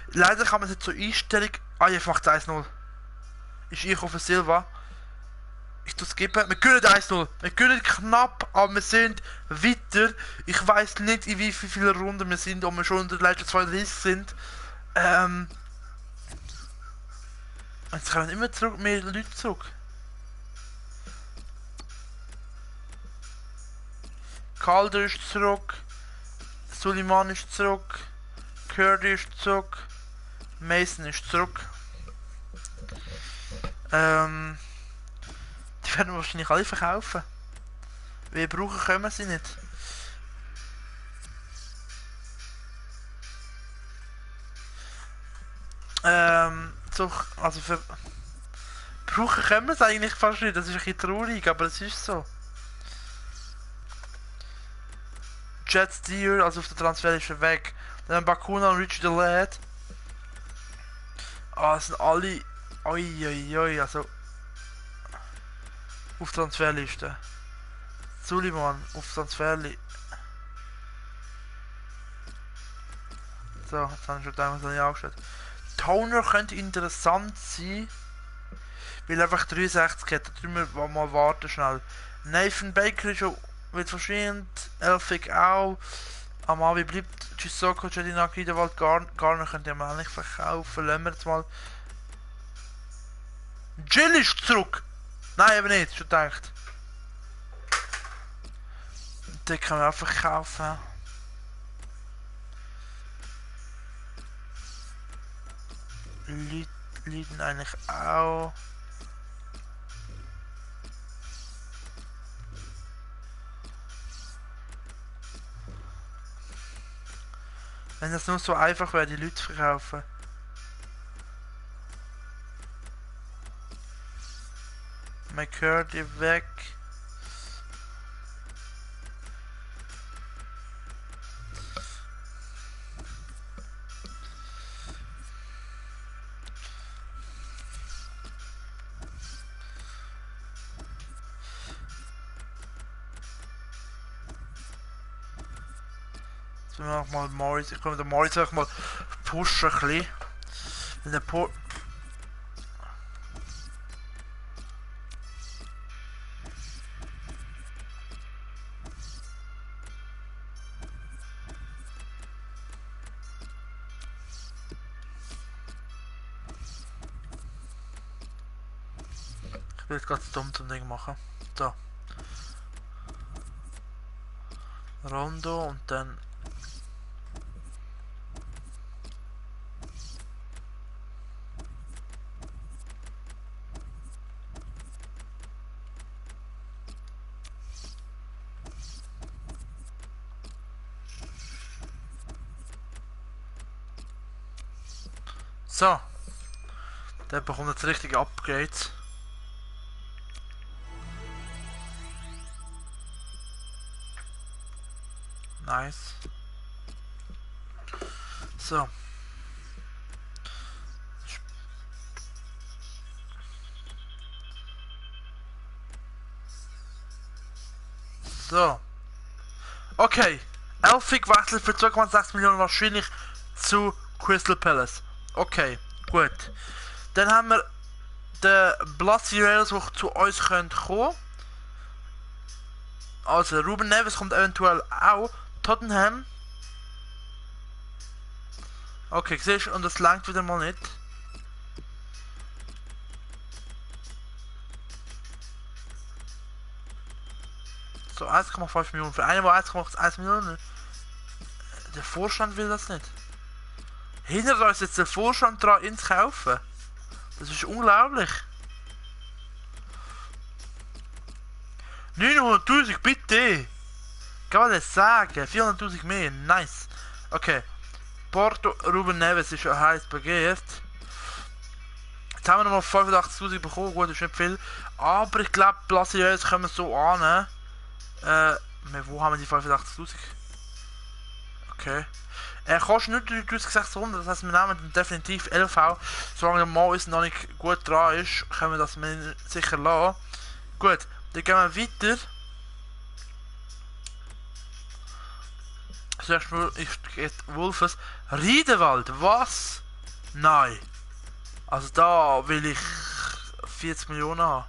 Leider kann man es jetzt so Einstellung... Ah, jetzt macht es 1-0. Ist ich auf Silva. Ich tue es geben. Wir können 1-0. Wir können knapp, aber wir sind weiter. Ich weiß nicht, in wie viele Runden wir sind, ob wir schon unter der letzten 32 sind. Jetzt kommen immer zurück, mehr Leute zurück. Calder ist zurück. Suleiman ist zurück. Curdy ist zurück. Mason ist zurück. Die werden wir wahrscheinlich alle verkaufen. Wir brauchen können wir sie nicht. Also für... Brauchen können wir es eigentlich fast nicht, das ist ein bisschen traurig, aber es ist so. Jet Steer, also auf der Transfer ist er weg. Dann Bakuna und Richard the Lad. Ah, das sind alle... Oi, also... Auf Transferliste. Suleiman auf Transferli. So, jetzt habe ich schon damals nicht angestellt. Toner könnte interessant sein, weil er einfach 63 hat. Da müssen wir mal warten schnell. Nathan Baker ist schon wird verschwind. Elphick auch. Amavi bleibt. Chisoko, Jadinaki, Idewald, Garner könnt ihr mal nicht verkaufen. Lassen wir jetzt mal. Jill ist zurück! Nein, eben nicht, schon gedacht. Den können wir auch verkaufen. Leiden eigentlich auch. Wenn das nur so einfach wäre, die Leute zu verkaufen. McCurdy weg. Jetzt wir noch mal Morris. Ich komme den Morris auch mal pushen ein bisschen. Wenn der ich will jetzt ganz dumm zum Ding machen. So. Rondo und dann. So. Der bekommt jetzt richtige Upgrades. Nice. So. So. Okay. Elphick wechselt für 2,6 Millionen wahrscheinlich zu Crystal Palace. Okay, gut. Dann haben wir den Blasius, der zu uns kommen könnte. Also Ruben Neves kommt eventuell auch. Tottenham. Okay, siehst du, und das langt wieder mal nicht. So, 1,5 Millionen. Für einen, der 1,1 Millionen. Der Vorstand will das nicht. Hinter uns jetzt der Vorstand dran, ins Kaufen. Das ist unglaublich. 900.000, bitte! Kann man das sagen? 400.000 mehr, nice. Okay. Porto, Ruben Neves ist schon heiß begehrt. Jetzt haben wir nochmal 85.000 bekommen, gut, das ist nicht viel. Aber ich glaube, Blasius können wir so annehmen. Wo haben wir die 85.000? Okay. Er kostet nicht 3.600, das heisst, wir nehmen den definitiv LV. Solange der Mois noch nicht gut dran ist, können wir das sicher lassen. Gut, dann gehen wir weiter. Zuerst ist Wolfes. Riedewald, was? Nein. Also da will ich 40 Millionen haben.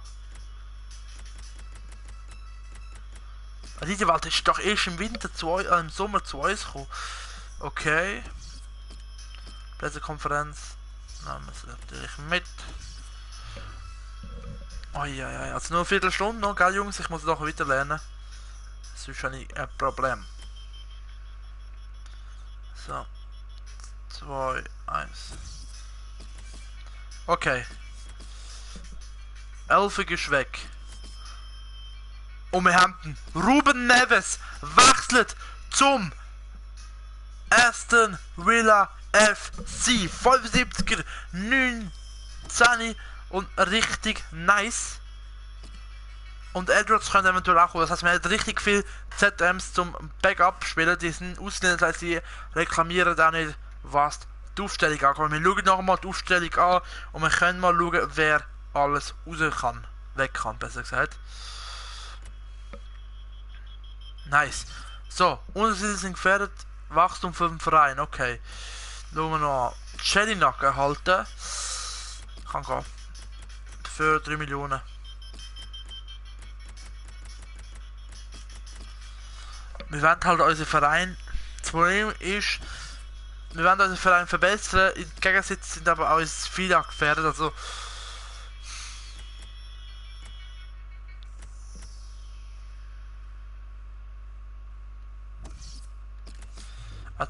Riedewald ist doch erst im Winter im Sommer zu uns gekommen. Okay. Pressekonferenz. Nehmen wir es natürlich mit. Oh ja, ja, also nur eine Viertelstunde noch, gell Jungs? Ich muss doch weiter lernen. Das ist schon ein Problem. So. 2, 1. Okay. Elfig ist weg. Und wir haben den Ruben Neves wechselt zum Aston Villa FC. 75er, 19 und richtig nice. Und Edwards können eventuell auch kommen. Das heißt, wir haben richtig viel ZMs zum Backup spielen. Die sind ausgelehnt, das heißt, sie reklamieren auch nicht, was die Aufstellung angeht. Wir schauen nochmal die Aufstellung an und wir können mal schauen, wer alles raus kann. Weg kann, besser gesagt. Nice. So, Unterschiede sind gefährdet. Wachstum für den Verein, okay. Schauen wir noch an. Jedinak erhalten. Kann gehen. Für 3 Millionen. Wir wollen halt unseren Verein. Das Problem ist, wir wollen unseren Verein verbessern. Im Gegensatz sind aber auch uns viele gefährdet. Also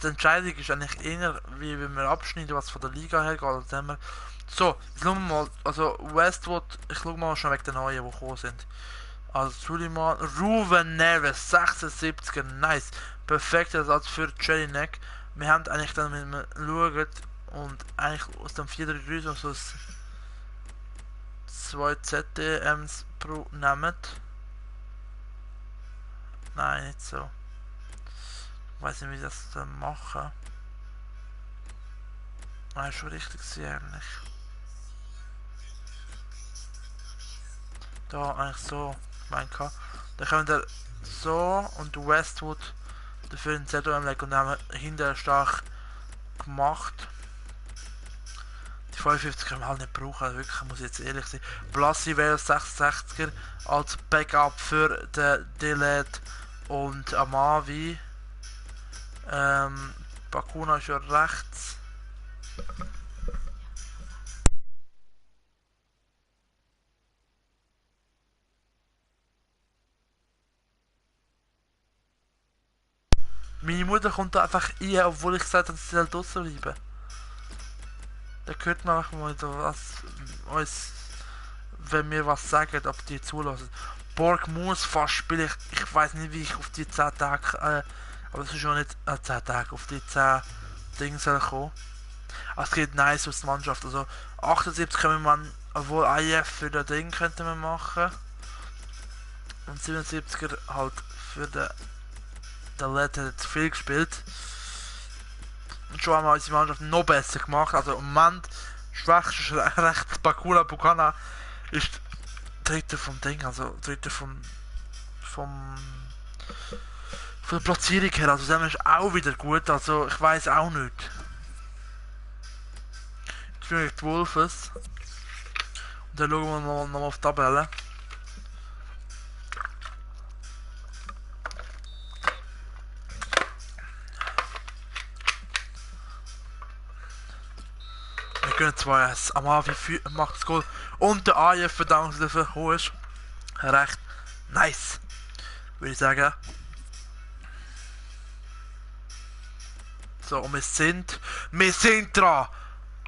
die Entscheidung ist eigentlich eher, wie wenn wir abschneiden, was von der Liga hergeht. Also wir so, jetzt schauen wir mal. Also Westwood, ich schaue mal schon weg den neuen, die gekommen sind. Also Suleiman, Ruven Neves, 76er, nice. Perfekter Ersatz für Jelinek. Wir haben eigentlich dann, wenn wir schauen und eigentlich aus dem 4-3-3 so 2 ZDMs pro nehmen. Nein, nicht so. Ich weiß nicht, wie das dann machen. Nein, schon richtig sehr eigentlich. Da eigentlich so, mein K. Dann können wir so und Westwood dafür in ZOM legen und dann haben wir hinterher stark gemacht. Die 55 können wir halt nicht brauchen, also wirklich, muss ich jetzt ehrlich sein. Blassi wäre 66er als Backup für den Delet und Amavi. Bakuna ist ja rechts. Meine Mutter kommt da einfach rein, obwohl ich gesagt habe, sie soll draussen bleiben. Da hört man einfach mal was, uns, wenn wir was sagen, ob die zulassen. Borg muss fast spielen. Ich weiß nicht, wie ich auf die 10 Tage, aber es ist schon nicht 10 Tage, auf die 10 Dinge soll kommen. Also es geht nice aus der Mannschaft. Also 78 können wir, obwohl IF für das Ding könnte man machen. Und 77er halt für den Led hat zu viel gespielt. Und schon haben wir unsere Mannschaft noch besser gemacht. Also im Moment, schwächste ist recht Bakuna Bukana ist dritter vom Ding, also dritter von der Platzierung her. Also das ist auch wieder gut, also ich weiß auch nicht. Jetzt bin ich die Wolves. Und dann schauen wir mal auf die Tabelle. Wir können zwar Amavi macht das Goal und der AF verdankt dafür hoch ist. Recht nice, würde ich sagen. So, und wir sind dran.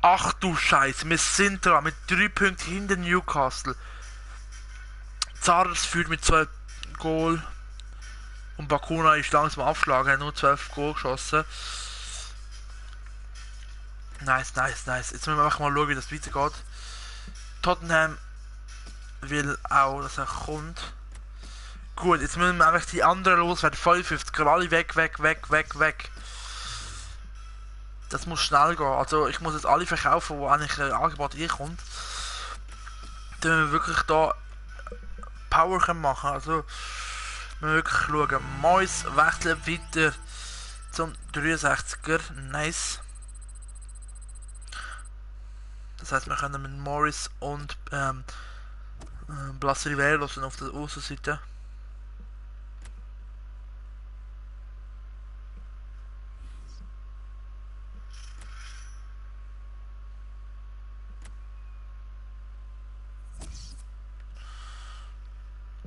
Ach du Scheiße, wir sind dran mit 3 Punkten hinter Newcastle. Zars führt mit 2 Goal. Und Bakuna ist langsam abgeschlagen, hat nur 12 Goal geschossen. Nice, nice, nice. Jetzt müssen wir einfach mal schauen, wie das weitergeht. Tottenham will auch, dass er kommt. Gut, jetzt müssen wir einfach die anderen loswerden. 55, alle weg, weg, weg, weg, weg. Das muss schnell gehen. Also ich muss jetzt alle verkaufen, wo eigentlich ein Angebot kommt. Damit wir wirklich da Power machen können. Also wir wirklich schauen. Mois wechselt weiter zum 63er. Nice. Das heißt, wir können mit Morris und Blas Rivera auf der Außenseite.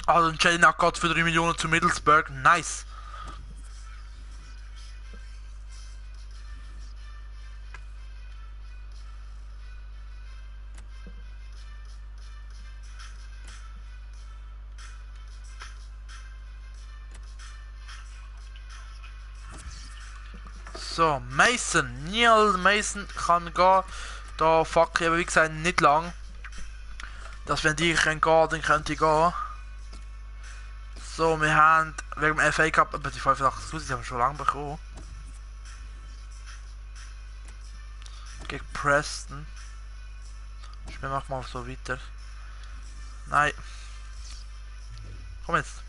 Also Jelinak geht für 3 Millionen zu Middlesbrough. Nice. So, Mason. Neil Mason kann gehen. Da fuck ich aber wie gesagt nicht lang. Dass wenn die gehen, dann könnte ich gehen. So, wir haben wegen dem FA Cup, aber die 85.000 haben wir schon lange bekommen. Gegen Preston. Spielen wir mal so weiter. Nein. Komm jetzt.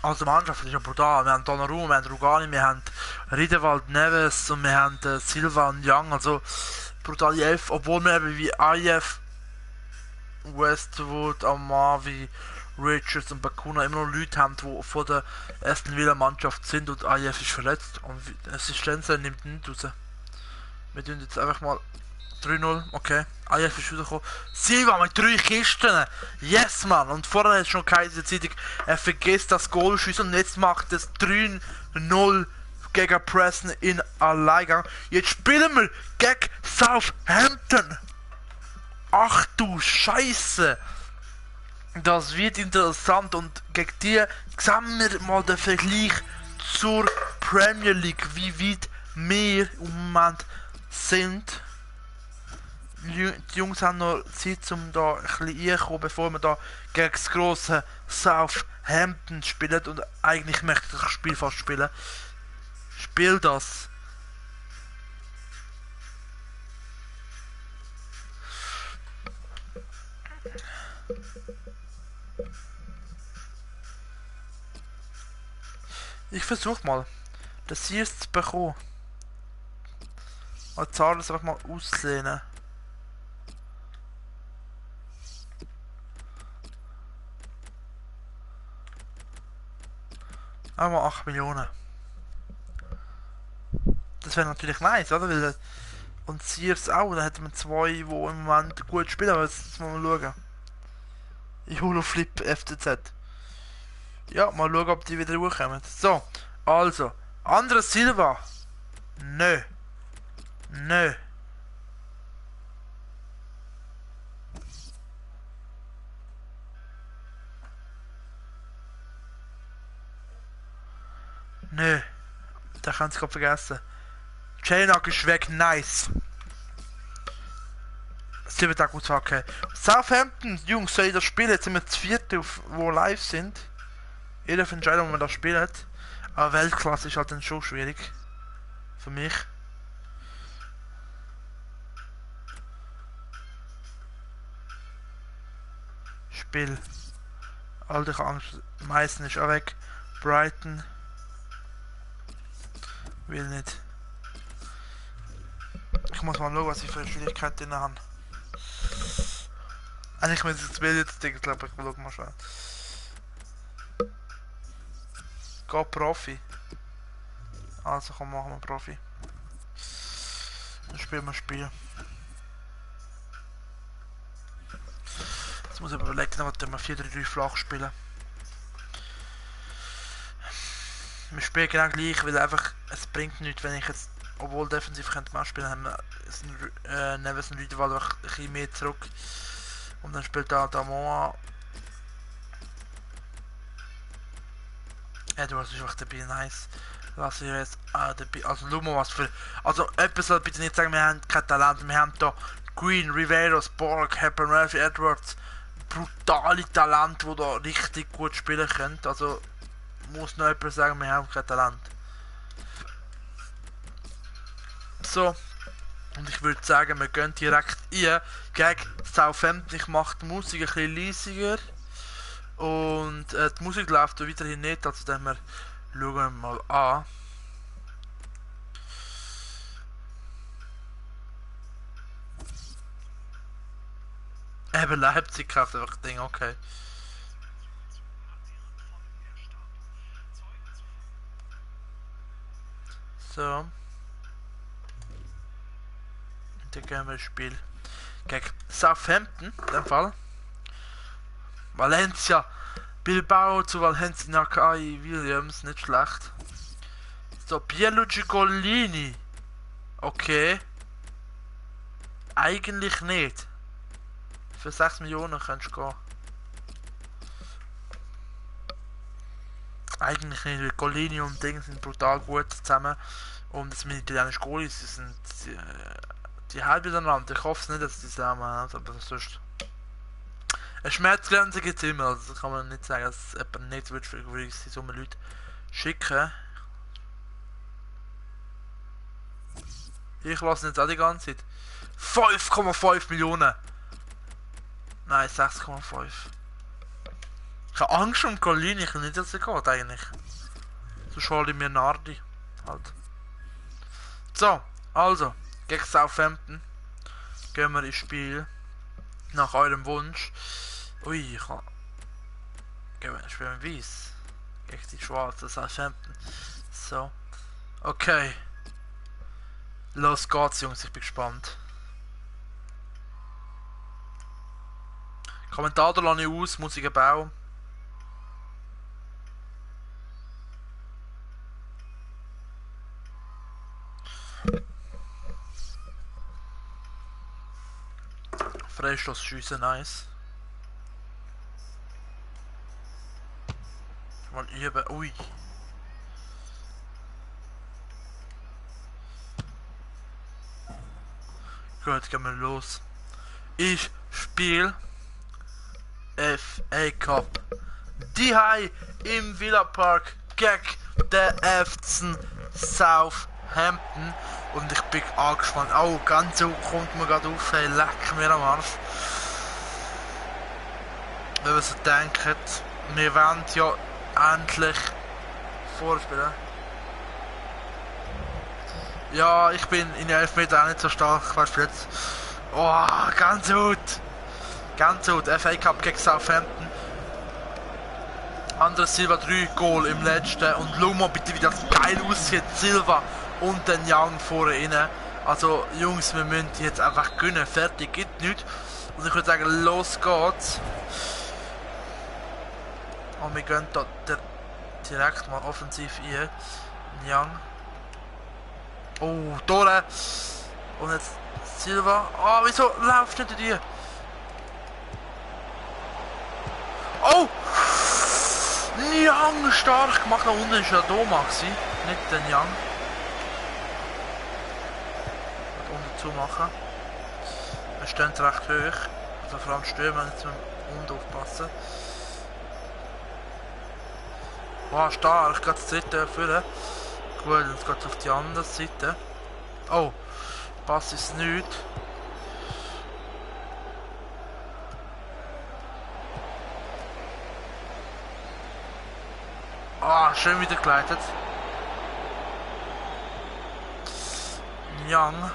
Also die Mannschaft ist ja brutal. Wir haben Donnarumma, wir haben Rugani, wir haben Riedewald, Neves und wir haben Silva und Young. Also brutale Elf, obwohl wir eben wie IF, Westwood, Amavi, Richards und Bakuna immer noch Leute haben, die von der Aston Villa Mannschaft sind und IF ist verletzt und Assistenz nimmt nicht raus. Wir tun jetzt einfach mal 3-0, okay. IF ist rausgekommen. Silva mit 3 Kisten! Yes, Mann! Und vorher hat es schon keine Zeitung, er vergisst das Goalschuss und jetzt macht es 3-0 gegen Preston in Alleingang. Jetzt spielen wir gegen Southampton! Ach du Scheiße! Das wird interessant und gegen die sehen wir mal den Vergleich zur Premier League, wie weit wir im Moment sind. Die Jungs haben noch Zeit, um da ein bisschen reinzukommen, bevor wir da gegen das grosse Southampton spielen. Und eigentlich möchte ich das Spiel fast spielen. Spiel das! Ich versuche mal, das hier zu bekommen. Als Zahlen einfach mal auslehnen. Einmal 8 Millionen. Das wäre natürlich nice, oder? Weil, und Sears auch, da hätten wir 2, die im Moment gut spielen, aber jetzt mal schauen. Ich hole Flip FTZ. Ja, mal schauen, ob die wieder hochkommen. So, also, Andres Silva. Nö. Nö. Nö. Da kann es gerade vergessen. Jainak ist weg, nice. 7 Tage gut, okay. Southampton, Jungs, soll ich das spielen? Jetzt sind wir zu 4, wo live sind. Jeder darf entscheiden, ob man das spielt. Aber Weltklasse ist halt dann schon schwierig. Für mich. Spiel. Alter, ich habe Angst. Meißen ist auch weg. Brighton. Will nicht. Ich muss mal schauen, was ich für Schwierigkeiten habe. Eigentlich muss ich das Bild jetzt denken, glaube ich, schau mal schnell. Geh Profi. Also komm, machen wir Profi. Dann spielen wir Spiel. Jetzt muss ich überlegen, was wir 4-3-3 flach spielen. Wir spielen genau gleich, weil einfach es bringt nichts, wenn ich jetzt, obwohl defensiv könnte man spielen, haben wir Neves und Riedewald einfach ein bisschen mehr zurück. Und dann spielt da Damoa. Edwards ist einfach dabei, nice. Lass ich jetzt dabei. Also schau mal was für. Also jemand soll bitte nicht sagen, wir haben kein Talent. Wir haben da Green, Rivero, Spork, Hepburn, Murphy, Edwards. Brutale Talente, die da richtig gut spielen können. Also muss noch jemand sagen, wir haben kein Talent. So. Und ich würde sagen, wir gehen direkt ein gegen Southampton. Ich mache die Musik ein bisschen leisiger. Und die Musik läuft weiterhin nicht, also dann schauen wir mal an. Eben Leipzig kauft einfach Ding, okay. So. Und dann gehen wir ins Spiel gegen Southampton, in dem Fall. Valencia, Bilbao zu Valencia, Nakai, Williams, nicht schlecht. So, Pierluigi Golini. Okay. Eigentlich nicht. Für 6 Millionen kannst du gehen. Eigentlich nicht, weil Golini und Ding sind brutal gut zusammen. Und das mit italienischen Goalies, die sind die halb miteinander. Ich hoffe es nicht, dass die zusammen haben, aber sonst. Eine Schmerzgrenze gibt es immer, also kann man nicht sagen, dass jemand nicht wird für so viele Leute schicken. Ich lasse jetzt auch die ganze Zeit. 5,5 Millionen! Nein, 6,5. Ich habe Angst um Colini, ich will nicht, dass er geht eigentlich. Sonst hole ich mir Nardi. Halt. So, also, gegen Southampton gehen wir ins Spiel. Nach eurem Wunsch. Ui, ich kann... Gehen wir spielen weiß. Gegen die schwarzen Southampton. So. Okay. Los geht's, Jungs, ich bin gespannt. Kommentator lasse ich aus, Musik bauen. Freistoß schiessen, nice. Mal üben, ui. Gut, gehen wir los. Ich spiele FA Cup. Die Hai im Villa Park gegen den FC Southampton. Und ich bin angespannt. Oh, ganz so kommt mir gerade auf. Hey, leck mir am Arsch. Wenn wir so denken, wir wollen ja endlich vorspielen. Ja, ich bin in den Elfmeter auch nicht so stark. Weißt du jetzt? Oh, ganz gut. Ganz gut. FA Cup gegen Southampton. Andres Silva 3 Goal im letzten. Und Luma, bitte, wie das geil aussieht. Silva und den Young vorne rein. Also, Jungs, wir müssen jetzt einfach gewinnen. Fertig, gibt nichts. Und ich würde sagen, los geht's. Und wir gehen da direkt mal offensiv ein. Young. Oh, Tore. Und jetzt Silva. Oh, wieso läuft nicht die? Oh! Young stark gemacht. Da unten ist ja Doma gewesen, nicht den Young. Da unten zumachen. Wir stehen recht hoch. Also vor allem Stürmer nicht zum unten aufpassen. Wow, stark. Gerade die Seite erfüllen. Gut, jetzt geht es auf die andere Seite. Oh, Pass ist nicht. Ah, schön wieder geleitet. Young.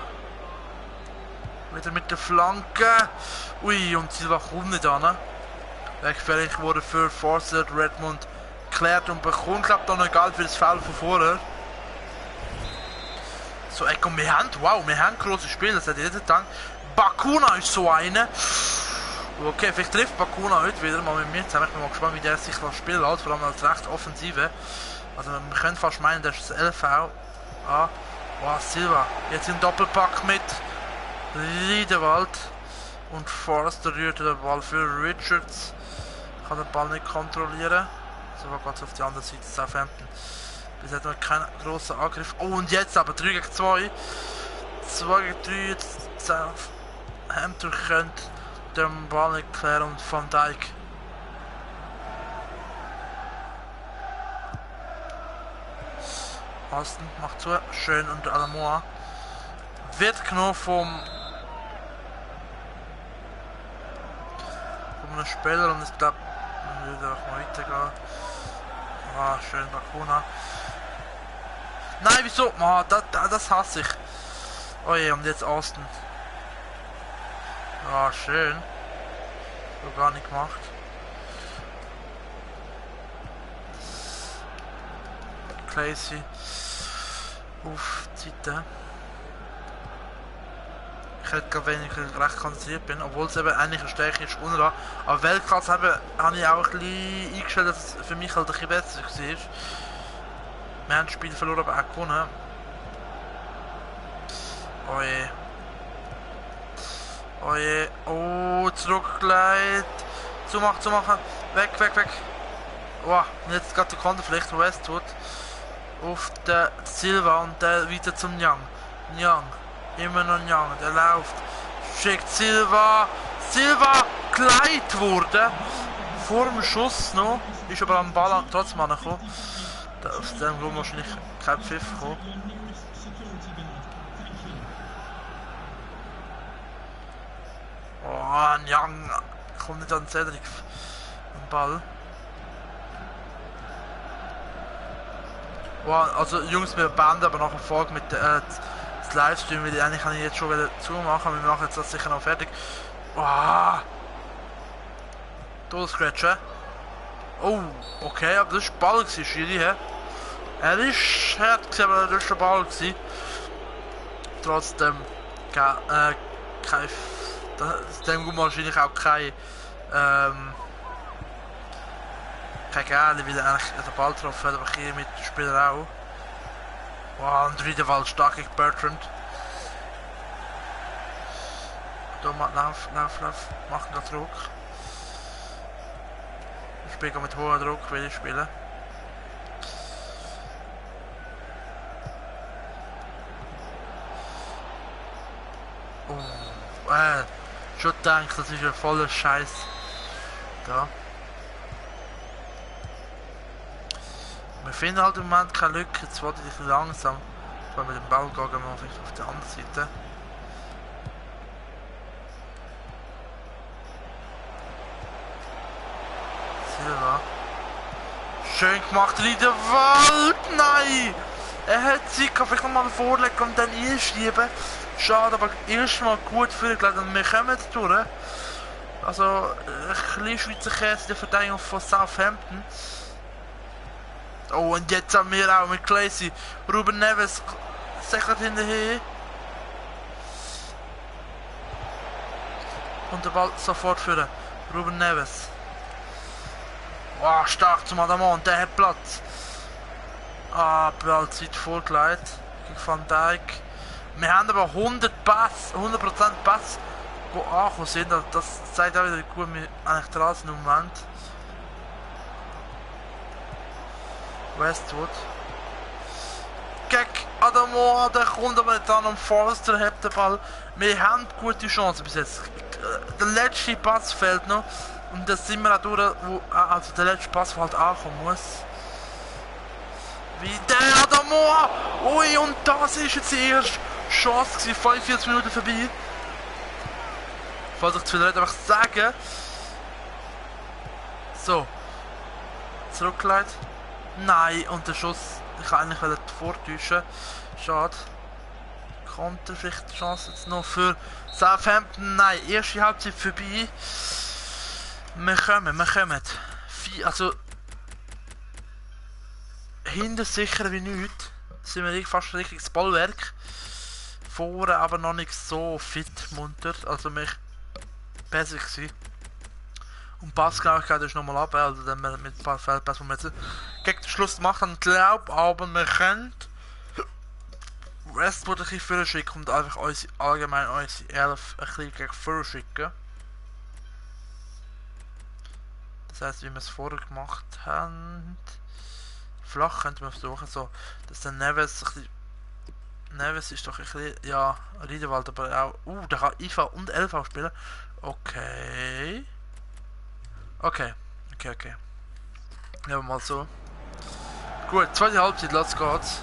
Wieder mit der Flanke. Ui, und Silva kommt nicht an. Wegfällig wurde für Forster Redmond geklärt und bekommt, glaube ich, dann egal für das Foul von vorher. So, ey, komm, wir haben große Spiele, das hat jeder gedacht. Bakuna ist so eine. Okay, vielleicht trifft Bakuna heute wieder mal mit mir zusammen. Ich bin mal gespannt, wie der sich das Spiel hat, vor allem als recht Offensive. Also, wir können fast meinen, das ist das LV. Ah, wow, Silva. Jetzt im Doppelpack mit Riedewald. Und Forster rührt den Ball für Richards. Kann den Ball nicht kontrollieren. So, geht auf die andere Seite, Southampton. Bis jetzt noch kein grosser Angriff. Oh, und jetzt aber 3 gegen 2. 2 gegen 3. Southampton könnte den Ball nicht klären und Van Dijk. Aston macht zu. Schön und Alamoa. Wird genommen vom einem Spieler und ich glaube, man würde auch mal weitergehen. Ah, schön Bakuna. Nein, wieso? Ah, das hasse ich. Oh je, und jetzt Aston. Ah, schön. So gar nicht gemacht. Crazy. Auf die Seite. Ich hätte gerade, wenn ich recht konzentriert bin, obwohl es eben eigentlich eine Stärke ist, unten. Aber Weltklasse habe ich auch ein bisschen eingestellt, dass es für mich halt ein bisschen besser war. Wir haben das Spiel verloren, aber auch gewonnen. Oh je. Oh je. Oh, zurückgelegt. Zumachen. Weg. Wow, und jetzt geht der Konterflecht von Westwood auf den Silva und der weiter zum Young. Immer noch Young, der läuft. Schickt Silva geleitet worden. Vor dem Schuss noch. Ist aber am Ball trotzdem angekommen. Aus dem Grund wahrscheinlich kein Pfiff gekommen. Oh, ein Young kommt nicht an Cedric am Ball. Wow, also Jungs, wir beenden aber nachher Folge mit das Livestream, weil eigentlich kann ich jetzt schon wieder zumachen, wir machen jetzt das sicher noch fertig. Wow. Todescratchen. Oh, okay, aber das war Ball gewesen, Schiri, hä? Er ist hart gewesen, aber das war Ball gewesen. Trotzdem, dem gut wahrscheinlich auch kein Gale, weil er eigentlich den Ball getroffen hat, aber hier mit dem Spieler auch. Wow, und Riederwald stark gegen Bertrand. Da lauf, machen wir Druck. Ich spiele mit hohem Druck, will ich spielen. Oh, schon gedacht, das ist ein voller Scheiß. Da. Wir finden halt im Moment keine Lücke, jetzt wollte ich langsam. Weil mit dem Ball gehen wir vielleicht auf der anderen Seite. Silva. Schön gemacht, Riederwald! Nein! Er hat sich vielleicht nochmal vorlegen und dann einschieben. Schade, aber erstmal gut für und wir kommen durch. Also, ein bisschen Schweizer Käse in der Verteidigung von Southampton. Oh, und jetzt haben wir auch mit Clancy. Ruben Neves säckert hinterher. Und der Ball sofort führen. Ruben Neves. Wow, stark zum Adamant, der hat Platz. Ah, Ballzeit vorgelegt gegen Van Dijk. Wir haben aber 100% Pass, die angekommen sind. Das zeigt auch wieder, wie gut wir eigentlich dran sind im Moment. Westwood. Gegen Adamant, der kommt aber nicht an und Forster hat den Ball. Wir haben gute Chancen bis jetzt. Der letzte Pass fehlt noch. Und das sind wir auch durch, also der letzte Pass, der halt ankommen muss. Wie der Adamant! Ui, und das ist jetzt die erste Chance gewesen, 45 Minuten vorbei. Falls ich zu viel rede, einfach sagen. So. Zurückgelegt. Nein, und der Schuss, ich kann eigentlich vortäuschen. Schade. Konter vielleicht die Chance jetzt noch für Southampton. Nein, erste Halbzeit vorbei. Wir kommen. Also hinter sicher wie nichts. Sind wir fast richtig das Ballwerk. Vorne aber noch nicht so fit munter. Also mich besser gewesen. Und Passgenauigkeit ist nochmal ab, also dann mit ein paar Feldpass, die wir jetzt gegen den Schluss machen, glaube aber wir können Westwood ein bisschen vorher schicken und einfach allgemein unsere 11 ein bisschen gegen vorher schicken. Das heisst, wie wir es vorher gemacht haben. Flach könnten wir versuchen, so, dass der Neves ein bisschen. Neves ist doch ein bisschen. Ja, Riederwald, aber auch. Der kann IV und LV spielen. Okay. Okay. Ja, mal so. Gut, zweite Halbzeit, los geht's.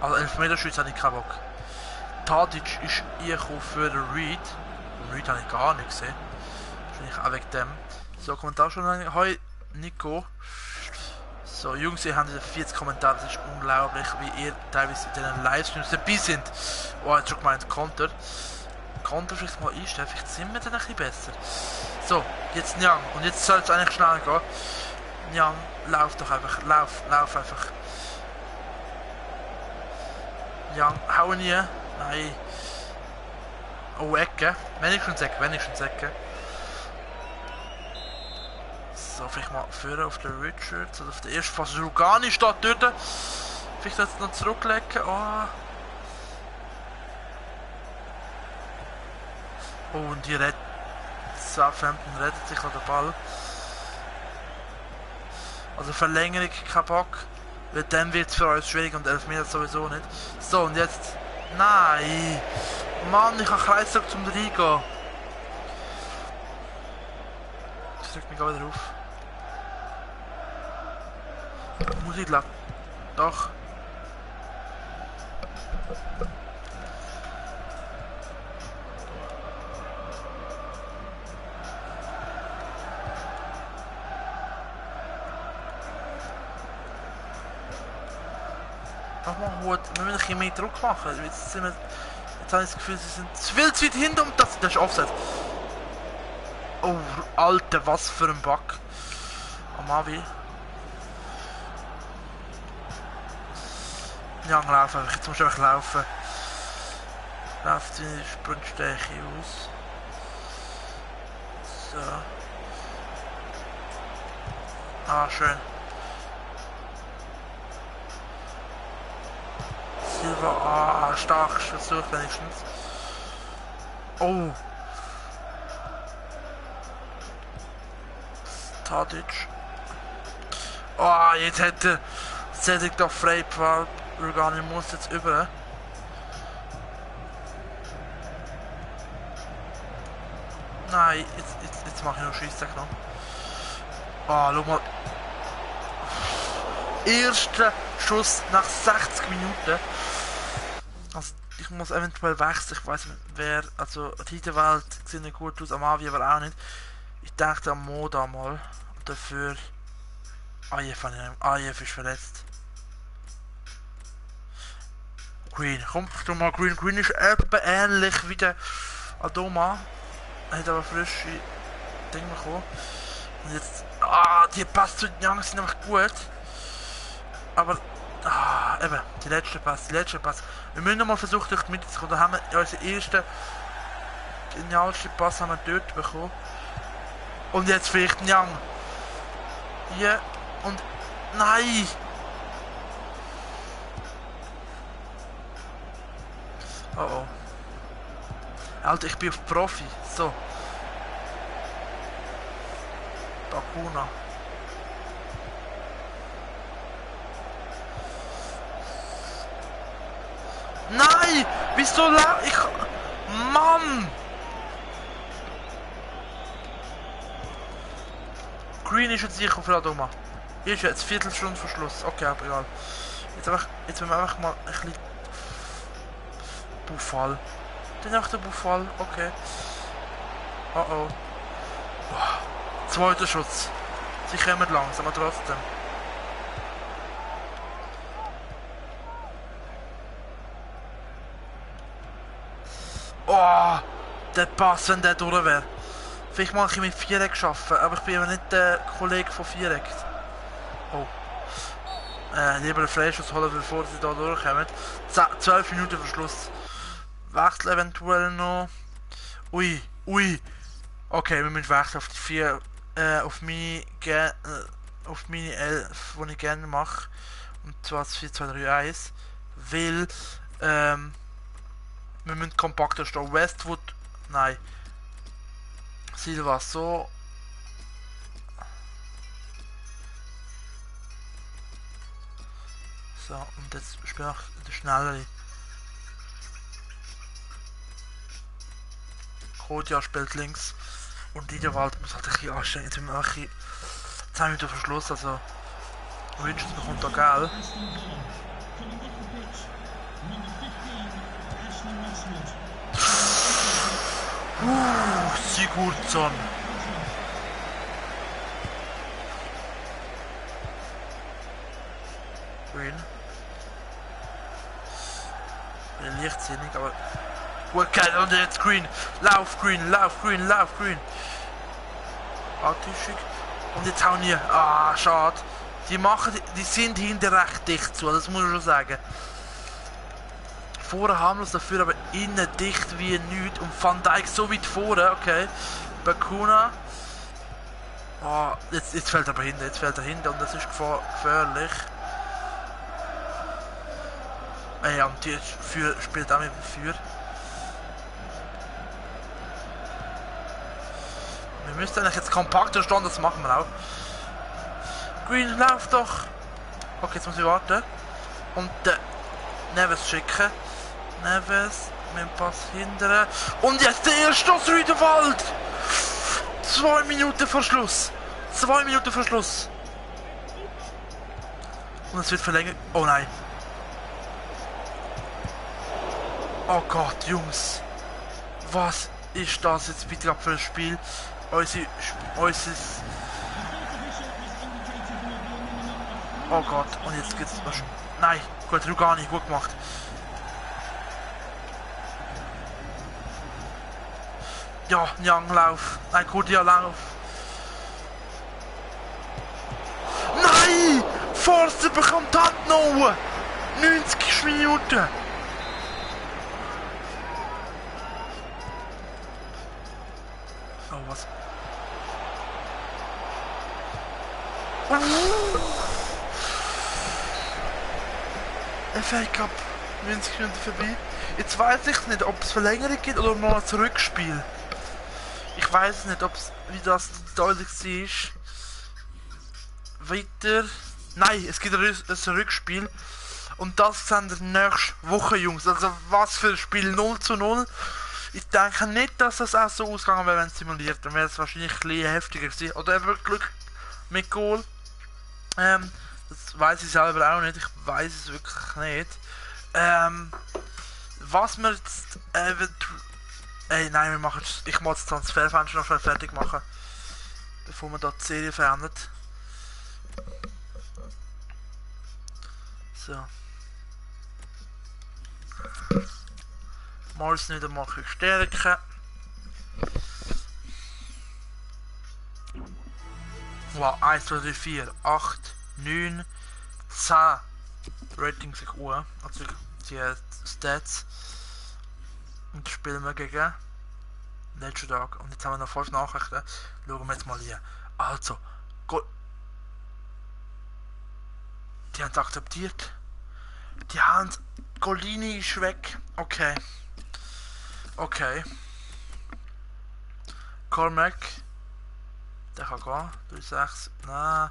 Also Elfmeterschütze habe ich keinen Bock. Tadic ist eingekommen für den Reed. Reed habe ich gar nicht gesehen. Wahrscheinlich auch wegen dem. So, Kommentar schon lange. Hoi, Nico. So, Jungs, ihr habt 40 Kommentare. Das ist unglaublich, wie ihr teilweise in den Livestreams dabei sind. Oh, jetzt schon gemeint, Konter. Konter vielleicht mal einstellen, vielleicht sind wir dann ein bisschen besser. So, jetzt Nyang. Und jetzt soll es eigentlich schnell gehen. Nyang, lauf doch einfach. Lauf einfach. Nyang, hau nie. Nein. Oh, Ecke. Wenigstens Ecke. So, vielleicht mal führen auf den Richards oder auf den ersten Pass. Rugani steht dort. Vielleicht jetzt noch zurücklegen. Oh, und die Southampton rettet sich an den Ball. Also Verlängerung, kein Bock. Weil dann wird es für uns schwierig und 11 Meter sowieso nicht. So, und jetzt. Nein! Mann, ich kann Kreisdruck zum Reingehen. Das drückt mich wieder auf. Muss ich lassen. Doch. Nochmal gut. Wir müssen ein bisschen mehr Druck machen. Jetzt habe ich das Gefühl, sie sind zu viel zu weit hinter und das ist Offset. Oh, Alter, was für ein Bug. Amavi. Ja, laufen einfach. Jetzt musst du einfach laufen. Läuft die Sprintstärke aus. So. Ah, schön. Silva, ah, stark versucht wenigstens. Oh. Tadic. Oh, jetzt hätte Cedric doch frei gewählt. Rugani muss jetzt über. Nein, jetzt mache ich noch Scheissdreck noch. Ah, schau mal. Erster Schuss nach 60 Minuten. Also, ich muss eventuell wechseln. Ich weiß nicht wer. Also, die Welt sieht nicht gut aus. Amavi aber auch nicht. Ich dachte an Moda mal. Und dafür. Ajev ist verletzt. Green. Komm, tu mal Green. Green ist etwa ähnlich wie der Adoma. Er hat aber frische Dinge bekommen. Und jetzt. Ah, die Pass zu den Youngs sind einfach gut. Aber. Ah, eben. Die letzte Pass. Wir müssen nochmal versuchen, durch die Mitte zu kommen. Da haben wir unseren ersten genialsten Pass haben wir dort bekommen. Und jetzt vielleicht ein Young. Ja. Und. Nein! Oh oh. Alter, ich bin auf Profi. So. Bakuna. Nein! Wieso ich. Mann! Green ist jetzt sicher für Adoma. Ist jetzt Viertelstunde Verschluss. Okay, aber egal. Jetzt müssen wir einfach mal ein bisschen. Buffal. Den einfach der Buffal. Okay. Oh oh. Zweiter Schutz. Sie kommen langsam, aber trotzdem. Oh! Der Pass, wenn der durch wäre. Vielleicht mache ich mit Viereck arbeiten, aber ich bin aber nicht der Kollege von Viereck. Oh. Lieber einen Freischuss holen, bevor sie da durchkommen. 12 Minuten Verschluss. Wechsel eventuell noch. Ui. Okay, wir müssen wechseln auf die 4. Auf meine 11, die ich gerne mache. Und zwar das 4-2-3-1. Weil, wir müssen kompakter stehen. Westwood, nein. Silva so. So, und jetzt spiele ich den schnellere. Kodia spielt links. Und Niederwald muss halt ein bisschen anstrengen. Jetzt haben wir ein bisschen 10 Minuten Verschluss, also Richards bekommt da Geld. Sigurdsson. Green. Lichtsinnig, aber gut, geil, und jetzt Green. Lauf Green. Antischig. Und jetzt hauen wir. Ah, schade. Die sind hinter recht dicht zu, das muss ich schon sagen. Vorne harmlos dafür, aber innen dicht wie nichts. Und Van Dijk so weit vorne, okay. Bakuna. Oh, jetzt fällt er aber hinten, und das ist gefährlich. Ja, und die spielt auch mit dem Feuer. Wir müssen eigentlich jetzt kompakter stehen, das machen wir auch. Green, lauf doch! Okay, jetzt muss ich warten. Und Neves schicken. Neves mit dem Pass hindern. Und jetzt der erste aus Rüdenwald! 2 Minuten vor Schluss. Und es wird verlängert. Oh nein. Oh Gott, Jungs. Was ist das jetzt bitte für ein Spiel? Unser Oh Gott, und jetzt geht's was. Nein, gut, Rugani, gut gemacht. Ja, Young, lauf. Nein, Kudia, lauf. Nein! Forster bekommt das noch! 90 Minuten! Oh, was? FA Cup, 90 Minuten vorbei. Jetzt weiß ich nicht, ob es Verlängerung gibt oder mal ein Zurückspiel. Ich weiß nicht, wie das deutlich ist. Weiter. Nein, es gibt ein Rückspiel. Und das sind wir nächste Woche, Jungs. Also was für ein Spiel, 0:0. Ich denke nicht, dass das auch so ausgegangen wäre, wenn es simuliert. Dann wäre es wahrscheinlich ein bisschen heftiger gewesen. Oder eben Glück mit Goal. Das weiß ich selber auch nicht. Ich weiß es wirklich nicht. Was wir jetzt nein, wir machen jetzt, ich muss das Transferfenster noch schnell fertig machen. Bevor man da die Serie verändert. So. Mal es nicht einmal stärken. Wow, 1, 2, 3, 4, 8, 9, 10 Ratings sich an. Also die Stats. Und spielen wir gegen letzten Tag. Und jetzt haben wir noch 5 Nachrichten. Schauen wir jetzt mal hier. Also, die haben es akzeptiert. Die haben Golini ist weg. Okay. Okay. Cormac. Der kann gehen. 3, 6. Nein.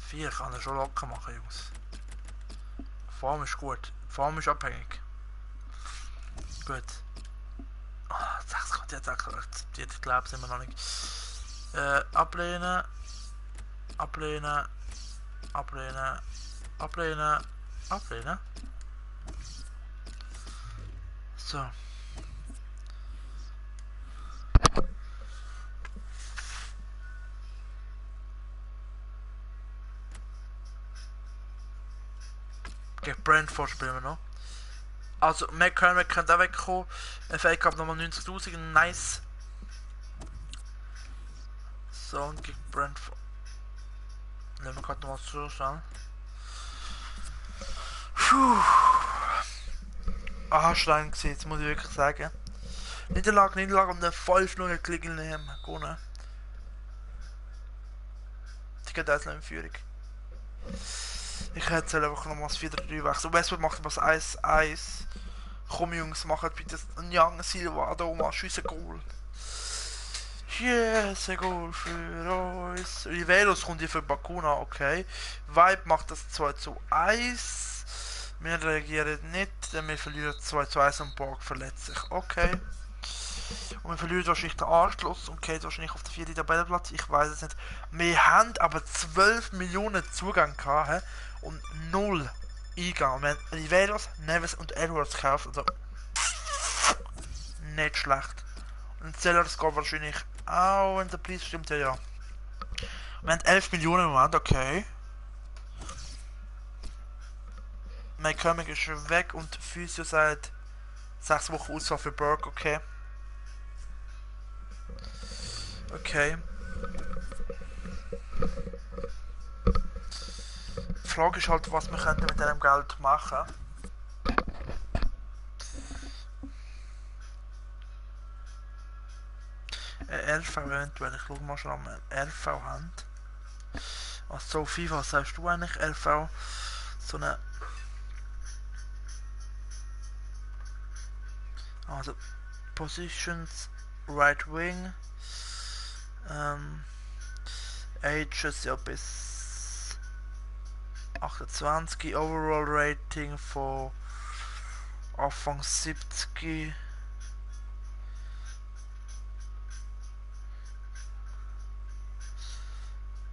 4 kann er schon locker machen, Jungs. Form ist gut. Form ist abhängig. Gut. Oh, 6 kommt jetzt akzeptiert. Ich glaube es immer noch nicht. Ablehnen. Ablehnen. Ablehnen. Ablehnen. Ablehnen. So. Gegen Brentford spielen wir noch. Also, McCormack könnte auch wegkommen. FA Cup nochmal 90.000, nice. So, und gegen Brentford. Nehmen wir gerade nochmal zuschauen. Puh. Anstrengend gewesen, jetzt muss ich wirklich sagen. Niederlage und eine 5-0 gelegen gewonnen. Die geht jetzt noch in Führung. Ich hätte einfach nochmal das 4-3 wechseln. Westwood macht aber das 1-1. Komm Jungs, macht bitte ein Young Silvado, mal schiessen Goal. Yes, ein Goal für uns. Riveros kommt hier für Bakuna, okay. Vibe macht das 2:1. Wir reagieren nicht, denn wir verlieren 2:1 und Borg verletzt sich. Okay. Und wir verlieren wahrscheinlich den Anschluss und gehen wahrscheinlich auf den 4. Tabellenplatz. Ich weiß es nicht. Wir haben aber 12 Millionen Zugang gehabt und 0 Eingang. Wir haben Riveros, Neves und Edwards gekauft. Also nicht schlecht. Und Sellers geht wahrscheinlich auch, wenn der Preis stimmt, ja. Wir haben 11 Millionen im Moment, okay. McCormick ist weg und Physio seit 6 Wochen Ausfall für Burke, okay. Okay. Die Frage ist halt, was wir könnten mit diesem Geld machen. RV eventuell, ich schau mal schon an RV haben. Also FIFA, was sagst du eigentlich? RV, so eine... Also, Positions, Right Wing, Ages ja bis 28, Overall Rating von Anfang 70.